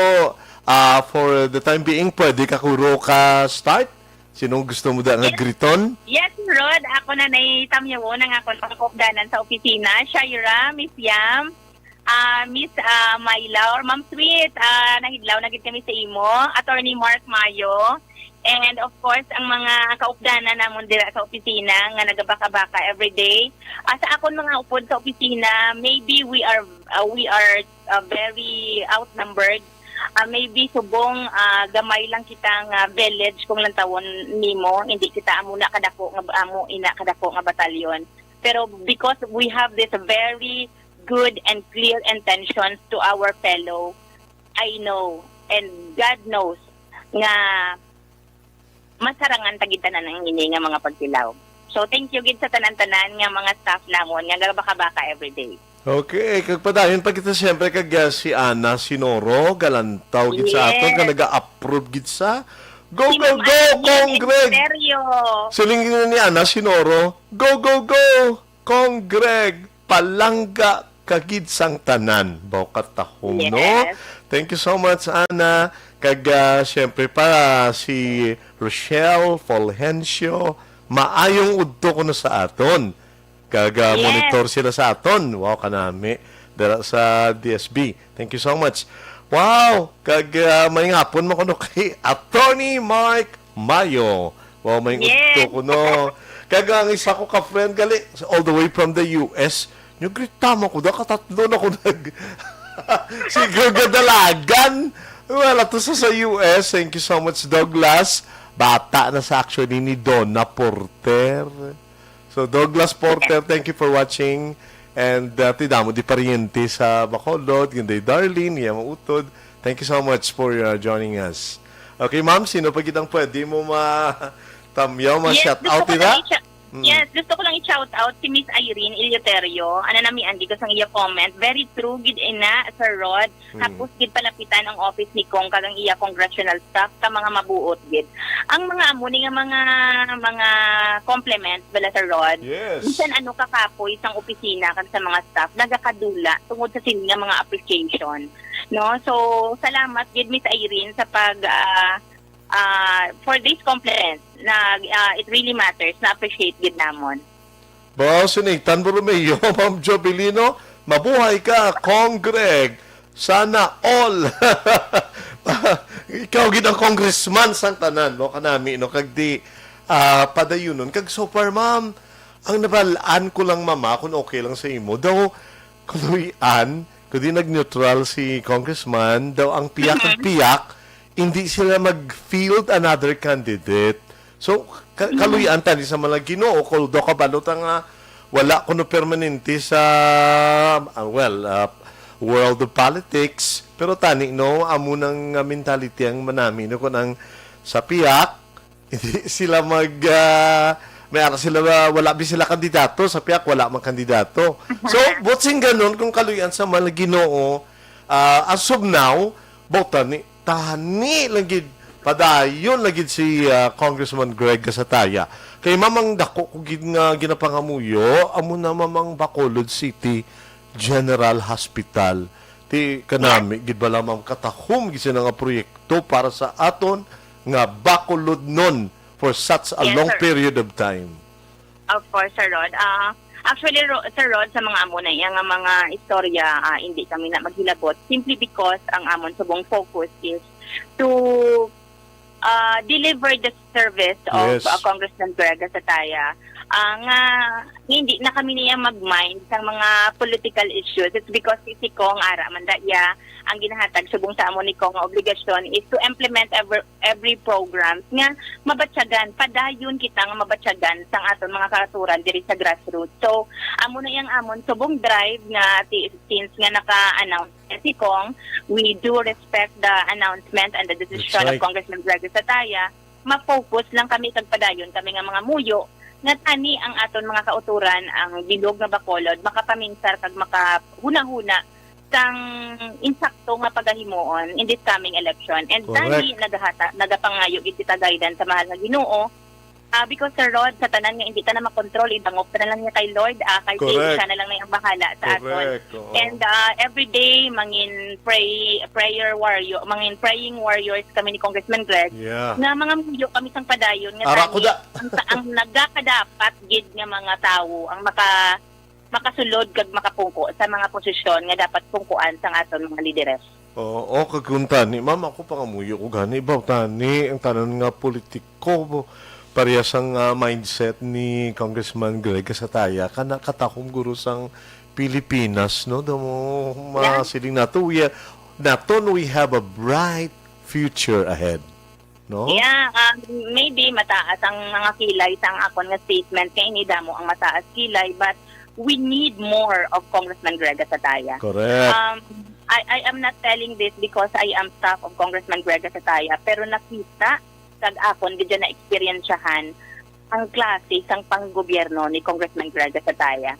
ah, for the time being, pwede ka guro ka start. Sinong gusto mo da nga Yes. greeton? Yes, Rod. Ako na naitamyawon ang akon mga kaupdanan sa opisina. Shaira, Miss Yam, ah, Miss, ah, Myla, or Ma'am Sweet, ah, nahidlaw na gid kami sa imo. Attorney Mark Mayo. And of course, ang mga kaupdanan namon dira sa opisina nga nagabaka-baka everyday. Ah, sa akon mga upod sa opisina, maybe we are, ah, we are, ah, very outnumbered. Ah, maybe subong, ah, gamay lang kita nga village kung lantawon nimo, hindi kita amo na kadako nga, amo ina kadako nga batalyon. Pero because we have this very good and clear intentions to our fellow, I know and God knows nga masarangan ta gid tanan ang ini nga mga pagtilaw. So, thank you gid sa tanan-tanan nga mga staff namon nga gabaka-baka everyday. Okay, kag padayon pa kita siyempre kag, ah, si Ana Sinoro, galantaw gid sa aton, Yes. nga naga-approve gid sa Go, Si go, Ma'am go, Ana Cong Greg! Ministerio. Siling ni Ana Sinoro, "Go, go, go, Cong Greg!" palangga ka gid sang tanan. Baw katahom, no? Yes. Thank you so much, Ana. Kag, ah, syempre, para si Rochelle Fulgencio, maayong udto kuno sa aton. Kag, ah, Yes. monitor sila sa aton. Wow, kanami. Dala sa D S B. Thank you so much. Wow! Kag, ah, may ngapon mo kuno kay Attorney Mark Mayo. Wow, may Yes. udto kuno. Kag ang isa ko ka friend gali, all the way from the U S. Nyo, grita mo ko, da katatlo na ko nag... Siguro gadalagan. Wala to sa, sa U S. Thank you so much, Douglas. Bata na sa actually ni Donna Porter. So, Douglas Porter, thank you for watching. And, uh, ti damo di pariente sa Bacolod, Ginday Darlene, iya mautod. Thank you so much for, uh, joining us. Okay, ma'am, sino pa gid ang pwede mo ma-, tamyaw, Yes, ma-shout gusto out ko nila? lang i-sha-, Mm. yes, gusto ko lang i-shout out si Miss Irene Eleuterio. Ano na mi, Andy, ko sang iya comment. Very true gid ina, Sir Rod. Mm. Hapos gid palapitan ang office ni Cong kag ang iya congressional staff ka mga mabuot gid. Ang mga amo ni nga mga, mga compliments bala, Sir Rod. Yes. Bisan ano ka kapoy sang opisina kag sa mga staff, nagakadula tungod sa sini nga mga appreciation. No? So, salamat gid, Miss Irene, sa pag, ah, ah, for this compliment na, ah, it really matters, na-appreciate gid namon. Boss Nathan Borromeo, Ma'am Jovelino, mabuhay ka, Cong Greg. Sana all. Ikaw gid ang congressman sang tanan, no, kanami, no, kag di, ah, padayunon. Kag so far, ma'am, ang nabalaan ko lang, mama, kung okay lang sa imo, daw, kaluy-an, kundi nag-neutral si congressman, daw ang piyak ug Mhm. piyak, hindi sila mag-field another candidate. So, ka-, Mhm. kaluy-an tani sa mga Ginoo, kung daw kabalo ta nga wala kuno permanente sa, ah, well, ah, world of politics, pero tani, no, amo nang, ah, mentality ang manami, no, kung ang sa piyak, hindi sila mag, ah, may ara sila, ah, wala bi sila kandidato, sa piyak wala man kandidato. So, buot sing ganon, kung kaluy-an sa mga Ginoo, ah, as of now, baw tani, tani lang gid, padayon lang gid si, ah, Congressman Greg Gasataya. Kay mamang dako ko gid nga ginapangamuyo, amo na mamang Bacolod City General Hospital. Ti kanami gid bala, ma'am, katahom gid sina nga proyekto para sa aton nga Bacolodnon for such a Yes, long sir. period of time. Of course, Sir Rod. Ah, actually, Ro-, Sir Rod, sa mga amo na iya nga mga istorya, ah, hindi kami na maghilabot simply because ang amon subong focus is to, ah, deliver the service of, Yes. ah, Congressman Greg Gasataya. Ah, nga hindi na kami niya mag-mind sa mga political issues. It's because si, si Cong ara man da iya, ang ginahatag subong sa amo ni Cong nga obligasyon is to implement ever, every programs nga mabatyagan, padayon kita nga mabatyagan sang aton mga kaaturan diri sa grassroots. So, amo na yang amon subong drive nga ti-, since nga naka-announce na si Cong, we do respect the announcement and the decision That's of right. Congressman Greg Sataya. Ma-focus lang kami kag padayon kami nga mga muyo nga tani ang aton mga kauturan, ang bilog nga Bacolod, makapaminsar kag makahunahuna sang insakto nga pagahimuon in this coming election. And Correct. tani nagahata-, nagapangayo gid kita guidance sa mahal nga Ginoo, ah, because, Sir Rod, sa tanan nga hindi ta na makontrol, idangop ta na lang niya kay Lord, ah, kay Correct. siya na lang na yung bahala sa aton. Correct, oo. And, ah, every day, mangin pray, prayer warrior, mangin praying warriors kami ni Congressman Greg, Yeah. nga mga muyo kami sang padayon, nga Ara tani, ko da. ang, ang nagakadapat gid nga mga tawo, ang maka-, makasulod kag makapungko sa mga posisyon nga dapat pungkuan sang aton mga lideres. Oo, kag kung tani, ma'am, ako pangamuyo ko gani, baw tani, ang tanan nga politiko, parehas ang, ah, mindset ni Congressman Greg Gasataya, kana katahom guro sang Pilipinas, no? Damo Yeah. masiling nato, we are, naton, we have a bright future ahead, no? Yeah, um, maybe mataas ang mga kilay sang akon nga statement kay ini damo ang mataas kilay, but we need more of Congressman Greg Gasataya. Correct. Um, I, I am not telling this because I am staff of Congressman Greg Gasataya, pero nakita kag akon gid na eksperyensyahan ang klase sang panggobyerno ni Congressman Greg Gasataya.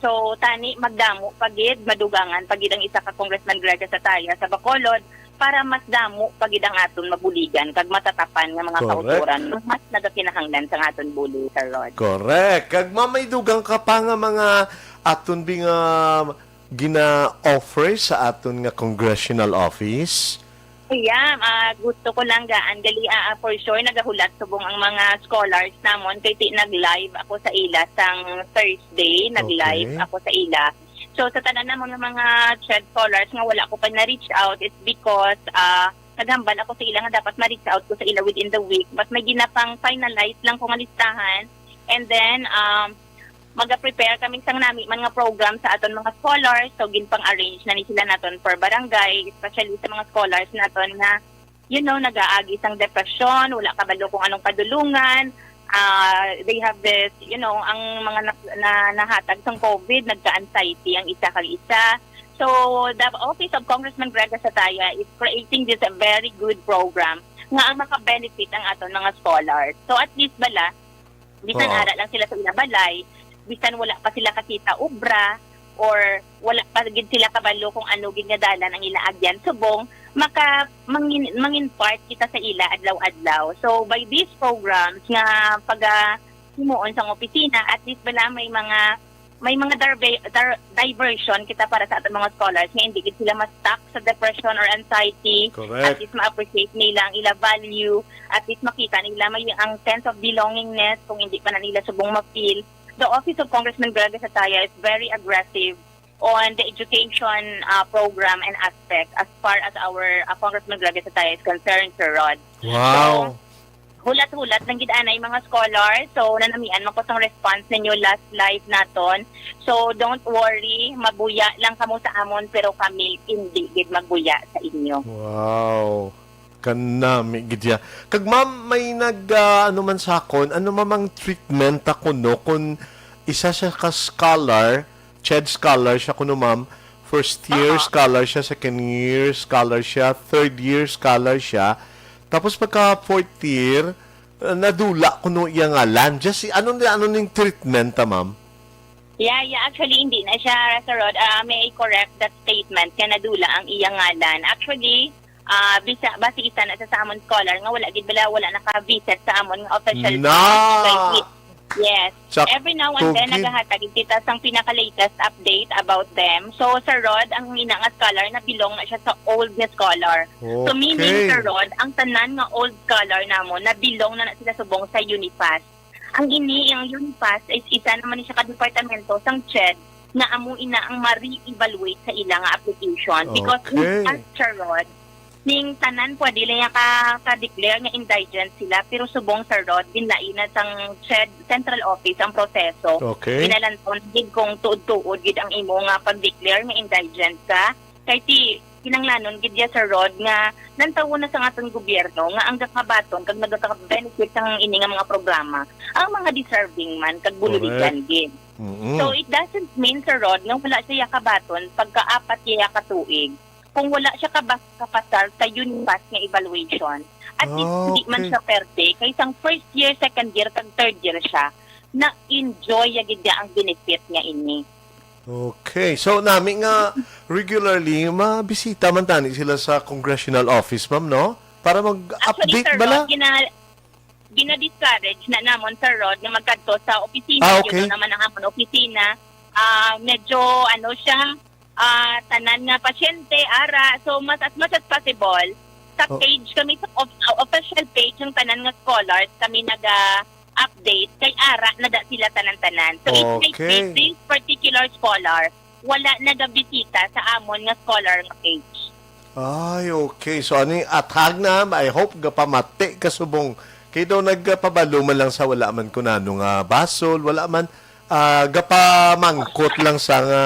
So, tani, magdamo pa gid, madugangan pa gid ang isa ka Congressman Greg Gasataya sa Bacolod, para mas damo pa gid ang aton mabuligan kag matatapan nga mga Correct. kautoran nga mas nagakinahanglan sa aton bulig, Sir Rod. Correct. Kag, ma'am, may dugang ka pa nga mga aton bi nga gina-offer sa aton nga congressional office? Yeah, ah, gusto ko lang gaan gali, ah, ah, for sure nagahulat subong ang mga scholars namon kay ti nag-live ako sa ila sang Thursday, nag-live Okay. ako sa ila. So, sa tanan namon nga mga CHED scholars nga wala ko pa na-reach out, it's because, ah, naghambal ako sa ila nga dapat ma-reach out ko sa ila within the week. But may ginapang-finalize lang ko nga listahan. And then, um, maga-prepare kami sang nami man nga program sa aton mga scholars. So, ginpang-arrange na ni sila naton per barangay, especially sa mga scholars naton nga, you know, nagaagi sang depresyon, wala kabalo kung anong padulungan. Ah, they have this, you know, ang mga na, na, nahatag sang COVID, nagka-anxiety ang isa kag isa. So, the office of Congressman Greg Gasataya is creating this a very good program nga ang maka-benefit ang aton mga scholars. So, at least bala, bisan Oo. ara lang sila sa ila balay, bisan wala pa sila kakita obra, or wala pa gid sila kabalo kung ano gid nga dalan ang ila agyan subong, maka-, mangin-, mangin-part kita sa ila adlaw-adlaw. So, by these programs nga paga-, himuon sang opisina, at least bala may mga, may mga darbe-, dar-, diversion kita para sa aton mga scholars nga hindi gid sila ma-stuck sa depression or anxiety. Correct. At least ma-appreciate nila ang ila value. At least makita nila may ang sense of belongingness kung hindi pa na nila subong ma-feel. The Office of Congressman Greg Sataya is very aggressive on the education, uh, program and aspect as far as our, uh, Congressman Greg Sataya is concerned, Sir Rod. Wow. So, hulat-hulat lang gid anay mga scholars. So, nanamian man ko sang response ninyo last live naton. So, don't worry, mabuya lang kamo sa amon, pero kami hindi gid magbuya sa inyo. Wow. Kanami gid ya. Kag, ma'am, may nag, ah, ano man sa akon, ano man ang treatment ako, no? Kung isa siya ka scholar, CHED scholar siya kuno, ma'am, first year Aha. scholar siya, second year scholar siya, third year scholar siya. Tapos pagka fourth year, ah, nadula kuno iya ngalan. Just, ano ni, ano ning treatment ta, ma'am? Yeah, yeah, actually, hindi na siya, Sir Rod. Ah, may I correct that statement nga nadula ang iya ngalan. Actually, ah, bisa, basi isa na sa, sa amon scholar nga wala gid bala, wala naka-visit sa amon nga official Na! page. Kay, yes. Sakto Every now and then, gid. nagahatag gid kita sang pinaka-latest update about them. So, Sir Rod, ang ina nga scholar, nabilong na siya sa old nga scholar. So, meaning, Okay. Sir Rod, ang tanan nga old scholar namon, nabilong na na sila subong sa UNIFAST. Ang ini, ang UNIFAST is isa naman ni siya ka departamento sang CHED nga amo ina ang ma-re-evaluate sa ila nga application. Because in Okay. fact, Sir Rod, ning tanan pwede lang niya ka, ka-declare nga indigent sila, pero subong, Sir Rod, ginlainan sang CHED Central Office ang proseso. Okay. Ginalantaw na gid kung tuod-tuod gid ang imo nga pag-declare nga indigent ka. Kay ti, kinanglanon gid ya, Sir Rod, nga lantawon na sang aton gobyerno nga ang gakabaton kag nagaka-benefit sang ini nga mga programa ang mga deserving man kag bululigan Correct. gid. Mm-mm. So, it doesn't mean, Sir Rod, nga wala siya kabaton pagkaapat iya ka tuig kung wala siya kabas-, kapasar sa UNIFAST nga evaluation. At least, Ah, hindi man okay. siya perte, kay sang first year, second year, kag third year siya, na-enjoy ya gid niya ang benefit niya ini. Okay. So, nami nga regularly, mabisita man tani sila sa congressional office, ma'am, no? Para Actually, mag-update Sir bala? Rod, gina-, gina-discourage na namon, Sir Rod, nga magkadto sa opisina. Ah, Yun okay. naman ang amon opisina. Ah, medyo, ano siya, ah, tanan nga pasyente, ara. So, mas, as much as possible, sa Oh. page kami, sa of-, official page ng tanan nga scholars, kami naga-update, kay ara na da sila tanan-tanan. So, it might be Okay. this particular scholar, wala nagabisita sa amon nga scholar nga page. Ay, okay. So, ani, athag na, I hope gapamati ka subong. Kay daw nagpabalo man lang sa wala man kunano nga basol, wala man, ah, gapamangkot lang sa nga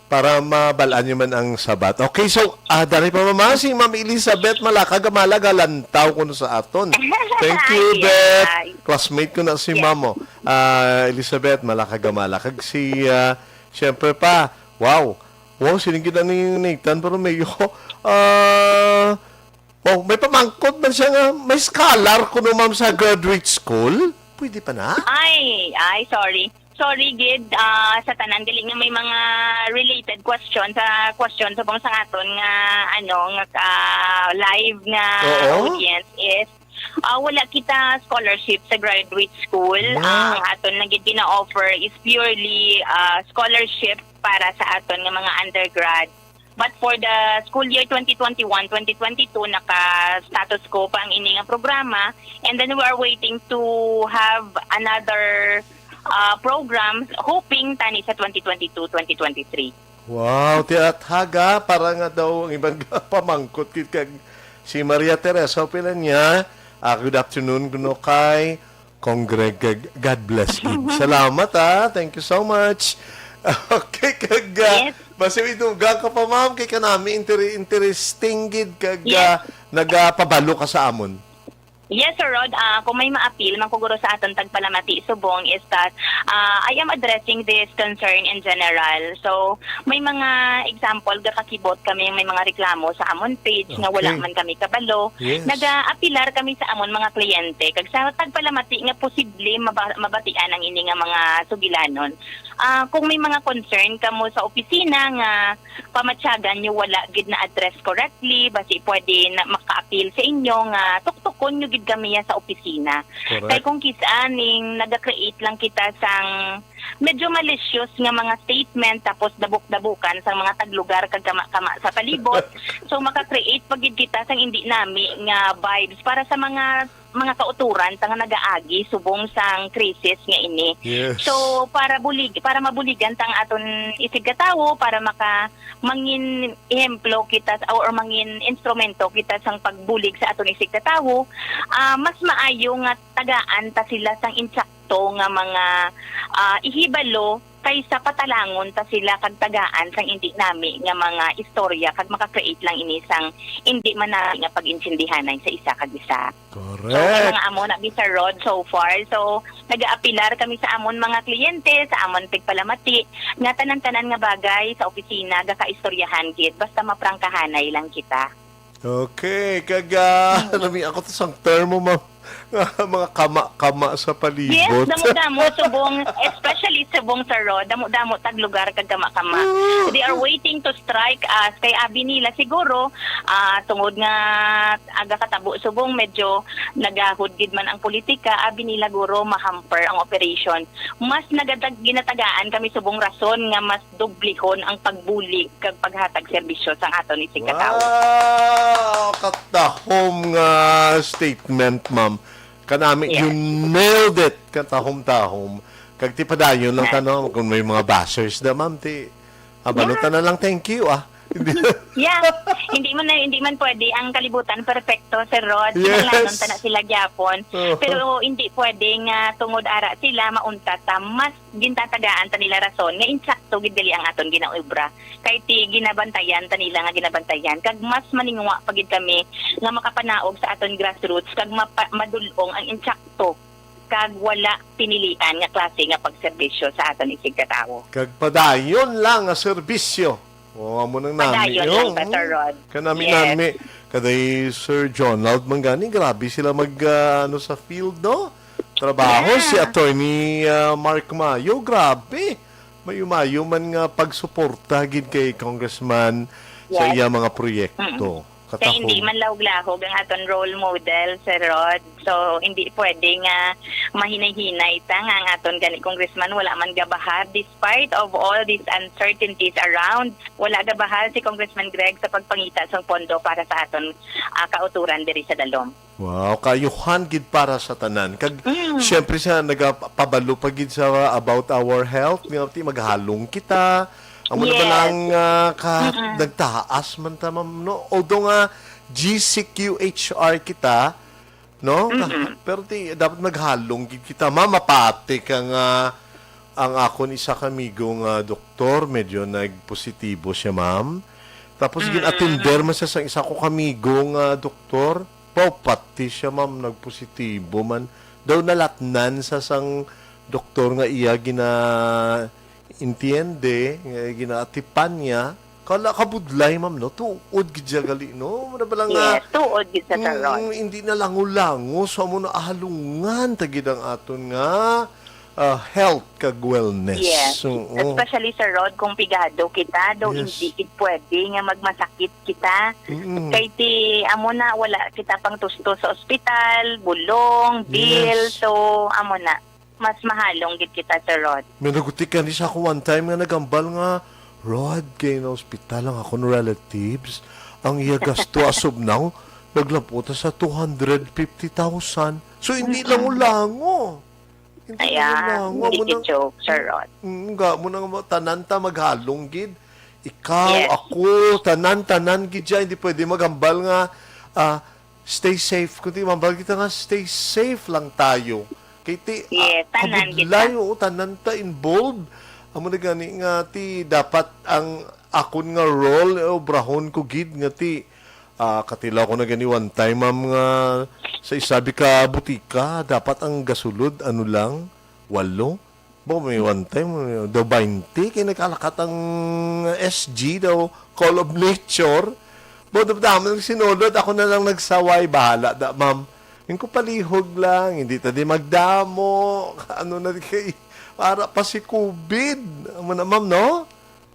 para mabal-an niyo man ang sabat. Okay, so, ah, dari pa mama, si Ma'am Elizabeth Malaka Gamala galantaw kuno sa aton. Thank you, Yes. Beth. Classmate ko na si Yes. Ma'am, oh. Ah, Elizabeth Malaka Gamala. Kag si, ah, siyempre pa, wow. Wow, sino gid ni Nathan? Pero may, ah, oh, may pamangkot man siya nga, may scholar kuno, ma'am, sa graduate school? Pwede pa na? Ay, ay, sorry. Sorry gid, ah, sa tanan, gali nga may mga related question sa question subong sa aton nga, ano, nga ka-, live nga Oo. audience is, ah, wala kita scholarship sa graduate school. Wow. Ah, ang aton na gid gina-offer is purely, ah, scholarship para sa aton nga mga undergrad. But for the school year twenty twenty-one, twenty twenty-two, naka-status quo pa ang ini nga programa. And then we are waiting to have another, ah, program, hoping tani sa twenty twenty-two, twenty twenty-three. Wow, ti at haga, para nga daw ang iban pamangkot gid kag si Maria Teresa, pila niya? Ah, good afternoon kuno kay Kong Greg, kag God bless gid. Salamat, ah. Thank you so much. Okay, kag, ah, Yes. basta may dugang ka pa, ma'am, kay kanami inter-, interesting gid kag, Yes. ah, nagapabalo ka sa amon. Yes, Sir Rod. Ah, kung may maapil man ko guro sa aton tagpalamati subong is that, ah, I am addressing this concern in general. So, may mga example, gakakibot kami, may mga reklamo sa amon page nga wala Okay. man kami kabalo. Yes. Nagaapilar kami sa amon mga kliyente kag sa tagpalamati nga posible maba-, mabatian ang ini nga mga sugilanon. Ah, kung may mga concern kamo sa opisina nga pamatyagan nyo wala gid na-address correctly, basi pwede na makaapil sa inyo nga tuktukon nyo gid kami ya sa opisina. Correct. Kay kung kis-a ning naga-create lang kita sang medyo malicious nga mga statement, tapos dabuk-dabukan sang mga taglugar kag kama-kama sa palibot, so maka-create pa gid kita sang indi nami nga vibes para sa mga mga kauturan ta nga nagaagi subong sang krisis nga ini. Yes. So, para bulig-, para mabuligan ta ang aton isigkatawo, para maka-, mangin ehemplo kita sa, or mangin instrumento kita sang pagbulig sa aton isigkatawo, ah, mas maayo nga tagaan ta sila sang insakto nga mga, ah, ihibalo kaysa patalangon ta sila kag tagaan sang indi nami nga mga istorya kag maka-create lang ini sang indi man nami nga pag-intindihanay sa isa kag isa. Correct. So, may mga amo na, Mister Rod, so far. So, nagaapilar kami sa amon mga kliyente, sa amon tigpalamati, nga tanan-tanan nga bagay sa opisina, gakaistoryahan gid, basta maprangkahanay lang kita. Okay, kag, ah, Hmm. nami ako to sang termo, ma'am. Mga kama-kama sa palibot. Yes, damo-damo, subong, especially subong, Sir Rod, damo-damo tag lugar kag kama-kama. Ah. They are waiting to strike us. Kay abi nila siguro, ah, tungod nga aga katabo subong medyo nagahod gid man ang politika, abi nila guro ma-hamper ang operation. Mas nagadag-, ginatagaan kami subong rason nga mas dublihon ang pagbuli kag paghatag serbisyo sang aton isigkatawo. Wow! Katahom nga statement, ma'am. Kanami, Yes. you nailed it. Katahom-tahom. Kag ti padayon lang Yes. ta, no? Kung may mga bashers na, ma'am, ti, abalo Yeah. ta na lang, "Thank you," ah. Hindi. Yeah. Hindi man na, hindi man pwede ang kalibutan perfecto, Sir Rod. Yes. Kinahanglanon ta na sila gyapon. Oo. Pero hindi pwede nga tungod ara sila, mauntat ta, mas gintatagaan ta nila rason nga insakto gid gali ang aton ginaobra. Kay ti ginabantayan ta nila nga ginabantayan, kag mas maningwa pa gid kami nga makapanaog sa aton grassroots kag mapa-, madul-ong ang insakto kag wala pinilian nga klase nga pagserbisyo sa aton isigkatawo. Kag padayon lang nga serbisyo. O, amo nang nami, Padayon lang, oh. Pastor Rod. Kanami, Yes. nami. Kaday Sir Jonald man gani, grabe sila mag, ah, ano, sa field, no? Trabaho. Yeah. Si Attorney, ah, Mark Mayo, grabe. Mayo-mayo man nga pagsuporta gid kay Congressman sa Yes. iya mga proyekto. Mm. Kay Katahom. hindi man lahog-lahog ang aton role model, Sir Rod. So, hindi pwede nga mahinay-hinay ta nga ang aton gani congressman wala man gabahal despite of all these uncertainties around. Wala gabahal si Congressman Greg sa pagpangita sang pondo para sa aton, ah, kauturan diri sa Dalom. Wow, kaayuhan gid para sa tanan. Kag, Mm. syempre, sa nagapabalo pa gid sa About Our Health, nga ti maghalong kita. Amo na ba Yes. lang, ah, ka-, Mm-mm. nagtaas man ta, ma'am, no? Although nga G C Q H R kita, no? Mm-mm. Pero ti, dapat maghalong gid kita. Ma'am, mapati ka nga ang akon isa ka amigo nga doktor, medyo nagpositibo siya, ma'am. Tapos Mm. gin-atender man siya sang isa ko ka amigo nga doktor. Pawpati siya, ma'am, nagpositibo man. Daw nalatnan sa sang doktor nga iya gina-, intiende, nga ginaatipan niya. Kala kabudlay, ma'am, no? Tuod gid siya gali, no? Mura ba lang nga, Yes, tuod gid sa mm, taron. hindi na lango-lango. So, amo na ahalungan ta gid ang aton nga ah, health kag wellness. Yes. Oo. Especially, Sir Rod, kung pigado kita, daw Yes. hindi gid pwede nga magmasakit kita. Mm-mm. Kay ti, amo na, wala kita pang tusto sa ospital, bulong, bill. Yes. So, amo na, mas mahalong gid kita, Sir Rod. May nagutik ka ni sa ako one time nga nagambal nga, "Rod, kay na-hospital ang akon relatives. Ang iya gasto asubnaw, naglabot sa two hundred fifty thousand." So, hindi Mm-mm. lango-lango. Hindi Ayan, lango-lango. Hindi Amo gid nang joke, Sir Rod. Mm, nga, amo nang tanan ta maghalong gid. Ikaw, Yes. ako, tanan, tanan gid siya. Hindi pwede maghambal nga, ah, stay safe. Kundi mambal kita nga, stay safe lang tayo. Kay ti, ah, Yes, tanan kabudlay, kita. Oo, tanan ta involved. Amo na gani nga ti dapat ang akon nga role, eh, obrahon ko gid nga ti, ah, katilaw ko na gani one time, ma'am, nga sa isabi ka butika, dapat ang gasulod, ano lang, walo. Bo, may one time, daw baynte, kay nagkalakat ang S G daw, Call of Nature. Bo, daw damo nagsinulod, ako na lang nagsaway, bahala da, ma'am. Yung ko palihog lang, hindi ta di magdamo, ano na di kay, para pa si covid. Amo na, ma'am, no?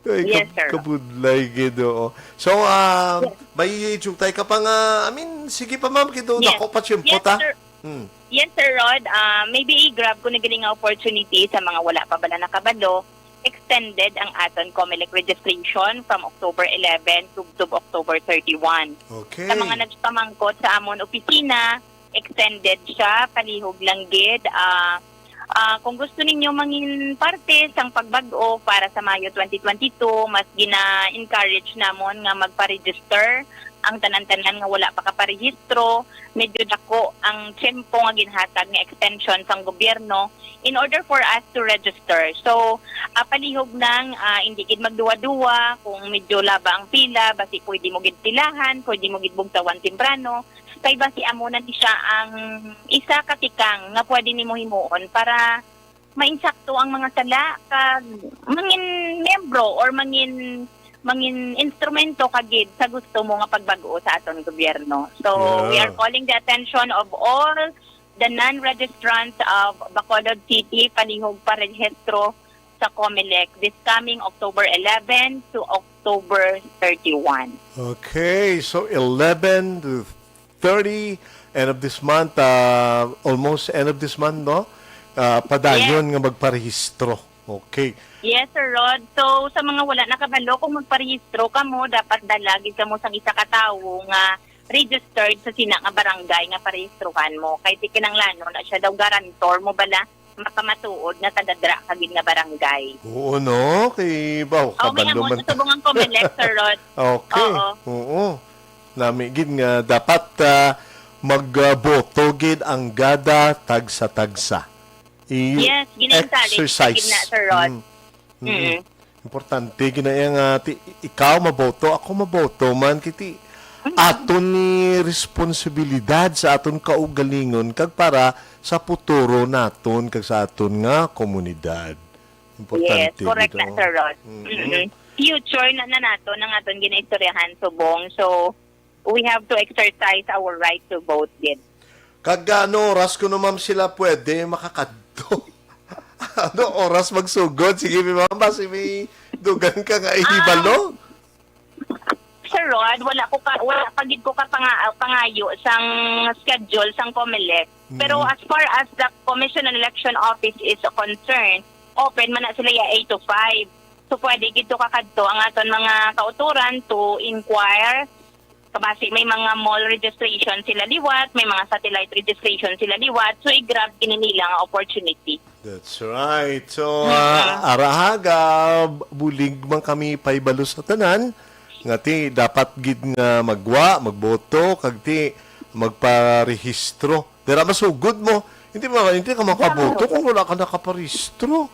Ay, Yes, kab-, sir. Kabudlay gid, oo. So, ah, Yes. may jutay ka pa nga, I mean, sige pa, ma'am, kay do Yes. dako pa tiyempo Yes, ta. sir. Hmm. Yes, Sir Rod. Ah, maybe i-grab ko na gani nga opportunity sa mga wala pa bala nakabalo. Extended ang aton Comelec registration from October eleven to, to October thirty-one. Okay. Sa mga nagpamangkot sa amon opisina, extended siya, palihog lang gid. Ah, ah, kung gusto ninyo mangin parte sang pagbag-o para sa Mayo twenty twenty-two, mas gina-encourage namon nga magpa-register ang tanan-tanan nga wala pa kaparehistro. Medyo dako ang tiyempo nga ginhatag nga extension sang gobyerno in order for us to register. So, ah, palihog nang, ah, hindi gid magduwa-duwa kung medyo laba ang pila, basi pwede mo gid pilahan, pwede mo gid bugtawan temprano. Kay basi amo na ni siya ang isa ka tikang nga pwede nimo himuon para mainsakto ang mga sala kag mangin miyembro or mangin, mangin instrumento ka gid sa gusto mo nga pagbag-o sa aton gobyerno. So, we Yeah. are calling the attention of all the non-registrants of Bacolod City, palihog pa rehistro sa Comelec this coming October eleven to October thirty-one. Okay, so eleven to thirty, end of this month, ah, almost end of this month, no? Ah, padayon Yes. nga magparehistro. Okay. Yes, Sir Rod. So, sa mga wala nakabalo, kung magparehistro ka mo, dapat dala gid ka mo sang isa ka tawo nga registered sa sina nga barangay nga parehistrohan mo. Kay ti kinanglanon na siya daw guarantor mo bala, makamatuod nga taga-dra ka gid nga barangay. Oo, no? Kay, baw, Oh, may kabalo amon man. Sa subong ang Comelec, Sir Rod. Okay. Oo. Oo. Nami gid nga dapat, ah, magboto gid ang gada tagsa-tagsa. I-, Yes, gina-encourage exercise. Gid na, Sir Rod. Mm. Mm-mm. Mm. Importante gid na iya nga ti-, ikaw maboto, ako maboto man, kiti Mm. aton ni responsibilidad sa aton kaugalingon kag para sa futuro naton kag sa aton nga komunidad. Importante Yes, correct gid, na, oh. Sir Rod. Mm-mm. Mm-mm. Future na, na naton ang aton ginaistoryahan subong. So, we have to exercise our right to vote gid. Kag ano oras kuno, ma'am, sila pwede makakadto? Ano oras magsugod? Sige, mi ma'am, basi may dugan ka nga ihibalo. Ah, Sir Rod, wala ko ka, wala pa gid ko ka panga-, pangayo sang schedule sang Comelec. Pero Mm. as far as the Commission on Election Office is concerned, open man na sila ya eight to five. So, pwede gid to kakadto ang aton mga kauturan to inquire. Kabasi may mga mall registration sila liwat, may mga satellite registration sila liwat. So, i-grab gid nila nga opportunity. That's right. So, Mm-hmm. ah, ara ha, ga-, bulig man kami pahibalo sa tanan nga ti dapat gid nga magwa, magboto, kag ti magparehistro. Dira masugod mo. Hindi ma-, hindi ka makaboto kung wala ka nakaparehistro.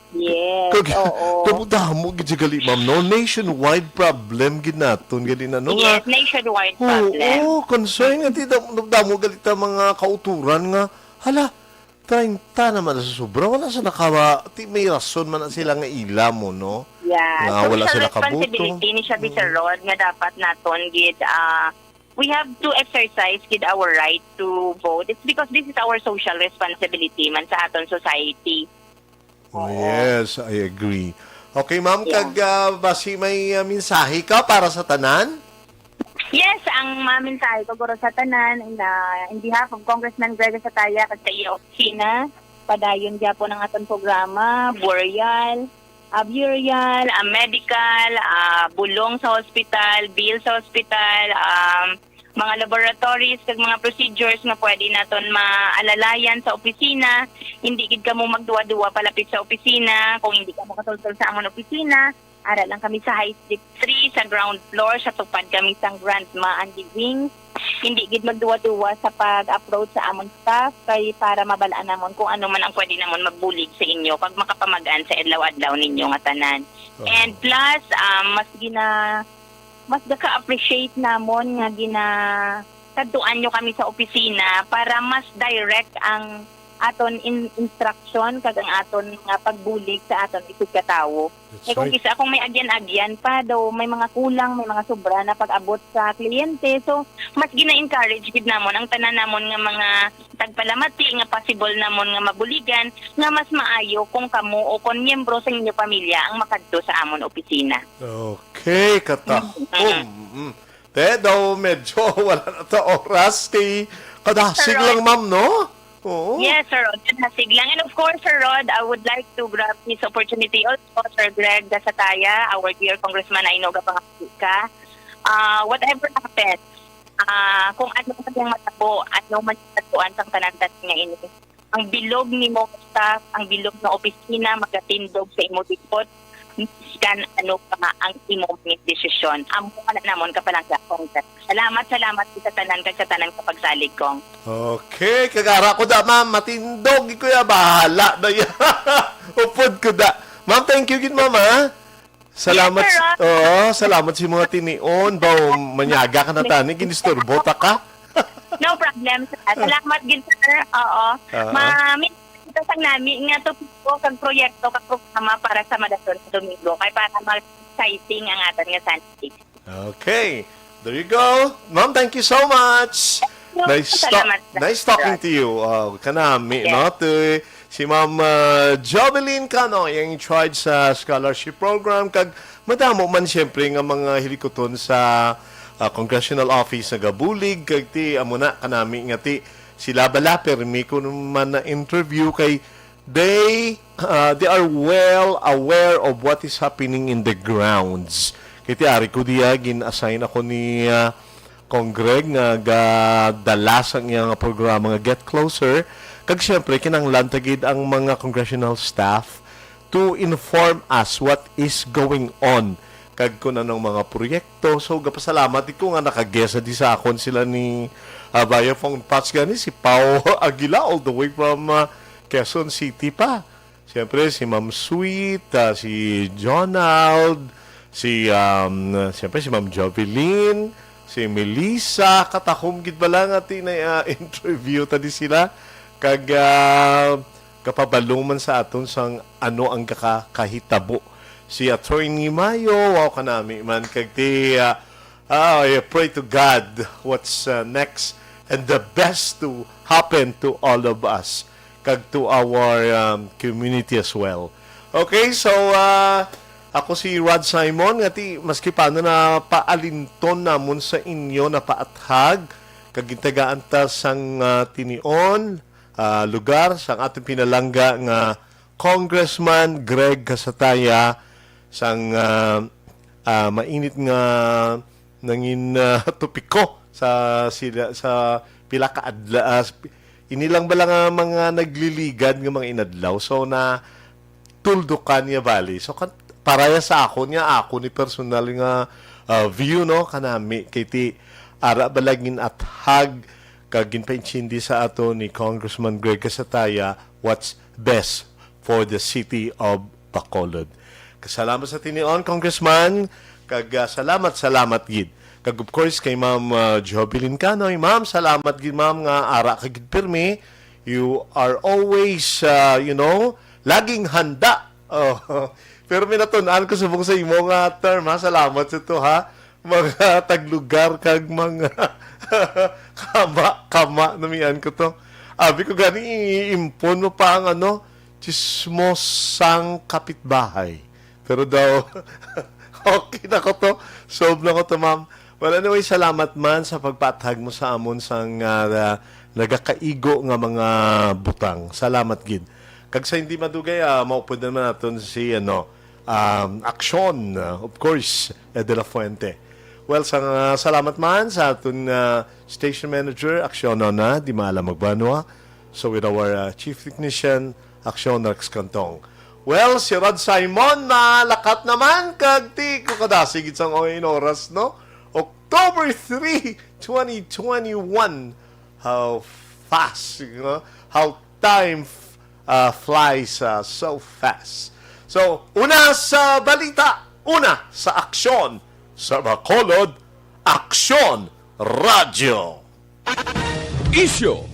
Yes, Kag-, oo. damo-damo gid siya gali, ma'am, no? Nationwide problem gid naton gali na, no, nga Yes, nationwide Oo, problem. concern nga ti damo, damo gali ta mga kauturan nga, hala, treinta naman na sa sobra, wala sa nakawa, ti may rason man na sila nga ila mo, no? Yeah, Nga wala social sila kaboto. responsibility ni siya, Mister Mm. Rod, nga dapat naton gid, ah, we have to exercise gid our right to vote. It's because this is our social responsibility man sa aton society. Oh, yes, I agree. Okay, ma'am, Yeah. kag, ah, basi may, ah, mensahe ka para sa tanan? Yes, ang mga mensahe ko, guro, sa tanan, in, ah, in behalf of Congressman Greg Sataya, kag sa iya opisina, padayon gyapon ang aton programa, burial, ah, burial, ah, medical, ah, bulong sa hospital, bill sa hospital, um, mga laboratories, kag mga procedures nga pwede naton maalalayan sa opisina. Hindi gid kamo magduwa-duwa palapit sa opisina. Kung hindi ka makasulsol sa amon opisina, ara lang kami sa High Street three, sa ground floor, sa tupad kami sang Grandma and the Wings. Hindi gid magduwa-duwa sa pag-approach sa amon staff kay para mabal-an namon kung ano man ang pwede namon mabulig sa inyo kag makapamag-an sa adlaw-adlaw ninyo nga tanan. Oo. And plus, um, mas gina-, mas gaka-appreciate namon nga gina-, kadtuan nyo kami sa opisina para mas direct ang aton in-, instruction kag ang aton nga pagbulig sa aton isig ka tawo. That's Eh, kung right. kisa, kung may agyan-agyan pa, daw may mga kulang, may mga sobra na pag-abot sa kliyente. So, mas gina-encourage gid namon ang tanan namon nga mga tagpalamati nga possible namon nga mabuligan nga mas maayo kung kamo o kon miyembro sa inyo pamilya ang makadto sa amon opisina. Okay, kata. Mm. Mm, mm. Te, daw medyo wala na ta oras kay kadasig Sir lang, Rod. ma'am, no? Oo. Yes, Sir Rod. Kadasig lang. And of course, Sir Rod, I would like to grab this opportunity also, Sir Greg Gasataya, our dear Congressman, I know gapangabot ka. Ah, whatever happens, ah, kung ano man yung matabo, ano man yung tatuan sang tanan-tanan nga ini, ang bilog nimo nga staff, ang bilog nga opisina, magatindog sa imo likod, bisan ano pa ang imo mga desisyon. Amo ka na namon kapalangga, Congress. Salamat, salamat sa tanan kag sa tanan ka pagsalig, Cong. Okay, kag ara ko da, ma'am, matindog, kuya, bahala na yan. Upod ko da. Ma'am, thank you gid, ma'am, ha? Salamat. Yes, sir, s-, ah. Oo, salamat sa mga tinion. Baw, manyaga ka na tani, ginisturbo ta ka. No problem, sir. Salamat gid, sir. Oo. Ah. Ma-, may kita sang nami nga topiko kag proyekto kag programa para sa Madason sa Domingo kay para mag-exciting ang atan nga Sunday. Okay. There you go. Ma'am, thank you so much. Thank you. Nice ta-, Salamat, sir. nice talking to you. Oh, kanami, Yes. no? To si Ma'am, uh, Jovelyn Cano, yung in charge sa scholarship program. Kag madamo man, siyempre, nga mga hilikuton sa, uh, congressional office nagabulig. Kag ti, amo na, kanami nga ti, sila bala, permi ko man na interview kay they, uh, they are well aware of what is happening in the grounds. Kay ti ari ko diya, gin-assign ako ni, uh, Cong Greg nga gadala sang iya nga programa nga Get Closer. Kag siyempre, kinahanglan ta gid ang mga congressional staff to inform us what is going on kag kun anong mga proyekto. So, gapasalamat ko nga naka-guest di sa akon sila ni, ah, via phone patch gani, si Pao Aguila all the way from, ah, Quezon City pa. Siyempre, si Ma'am Sweet, ah, si Jonald, si, um, siyempre, si Ma'am Jovelyn, si Melissa, katakom gid bala nga ti na, ah, interview ta di sila. Kag, ah, kapabalo man sa aton sang ano ang gaka-, kahitabo. Si Attorney Mayo, wow, kanami man. Kag ti, ah, ah, I pray to God what's, uh, next and the best to happen to all of us, kag to our, um, community as well. Okay, so, uh, ako si Rod Simon, nga ti, maski paano na paalinton namon sa inyo na paathag, kag gintagaan ta sang, uh, tinion, uh, lugar, sang aton pinalangga nga Congressman Greg Casataya, sang, ah, ah, mainit nga nangin, ah, topiko sa sila, sa pila ka adla-, ah, s-, ini lang bala nga mga nagliligad nga mga inadlaw. So, na tuldukan niya bali. So, kan-, para ya sa akon nga, ako ni personal nga, ah, view, no, kanami, kay ti ara bala gin-athag kag ginpaintindi sa ato ni Congressman Greg Casataya what's best for the city of Bacolod. Kasalamat sa tinion, Congressman, kag, ah, salamat, salamat gid. Kag of course kay Ma'am, ah, Jovelyn Canoy. Ma'am, salamat gid, ma'am, nga ara ka gid pirmi. You are always, ah, you know, laging handa. Oh, pero may natun-an ko subong sa imo nga term, ha. Salamat sa to, ha. Mga taglugar kag mga kama, kama, namian ko to. Abi ko gani, iimpon mo pa ang ano, Chismosang kapitbahay. Pero daw, okay na ko to. Solve na ko to, ma'am. Well, anyway, salamat man sa pagpaathag mo sa amon sang, ah, nagakaigo nga mga butang. Salamat gid. Kag sa hindi madugay, ah, maupod naman naton si, ano, um, Aksyon, ah, of course, eh, De La Fuente. Well, sa, salamat man sa aton, ah, station manager, Aksyon na, di maalam magbanwa. So with our, uh, chief technician, Aksyon Rex Cantong. Well, si Rod Simon na lakat naman kag ti ko kadasig gid sang oras, no? October three, twenty twenty-one. How fast, you know? How time f- uh, flies, uh, so fast. So, una sa balita, una sa aksyon, sa Bacolod, Aksyon Radyo. Isyu.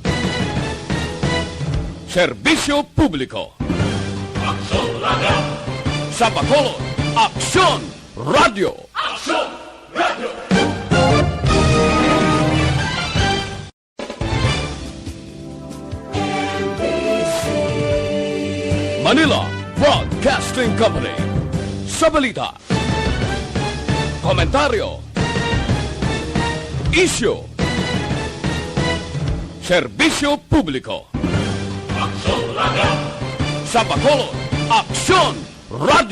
Serbisyo publiko. Aksyon Radyo. Sa Bacolod, Aksyon Radyo. Aksyon Radyo. Manila Broadcasting Company. Sa balita, komentaryo, isyu, serbisyo publiko. Aksyon Radyo. Sa Bacolod, Aksyon Radyo.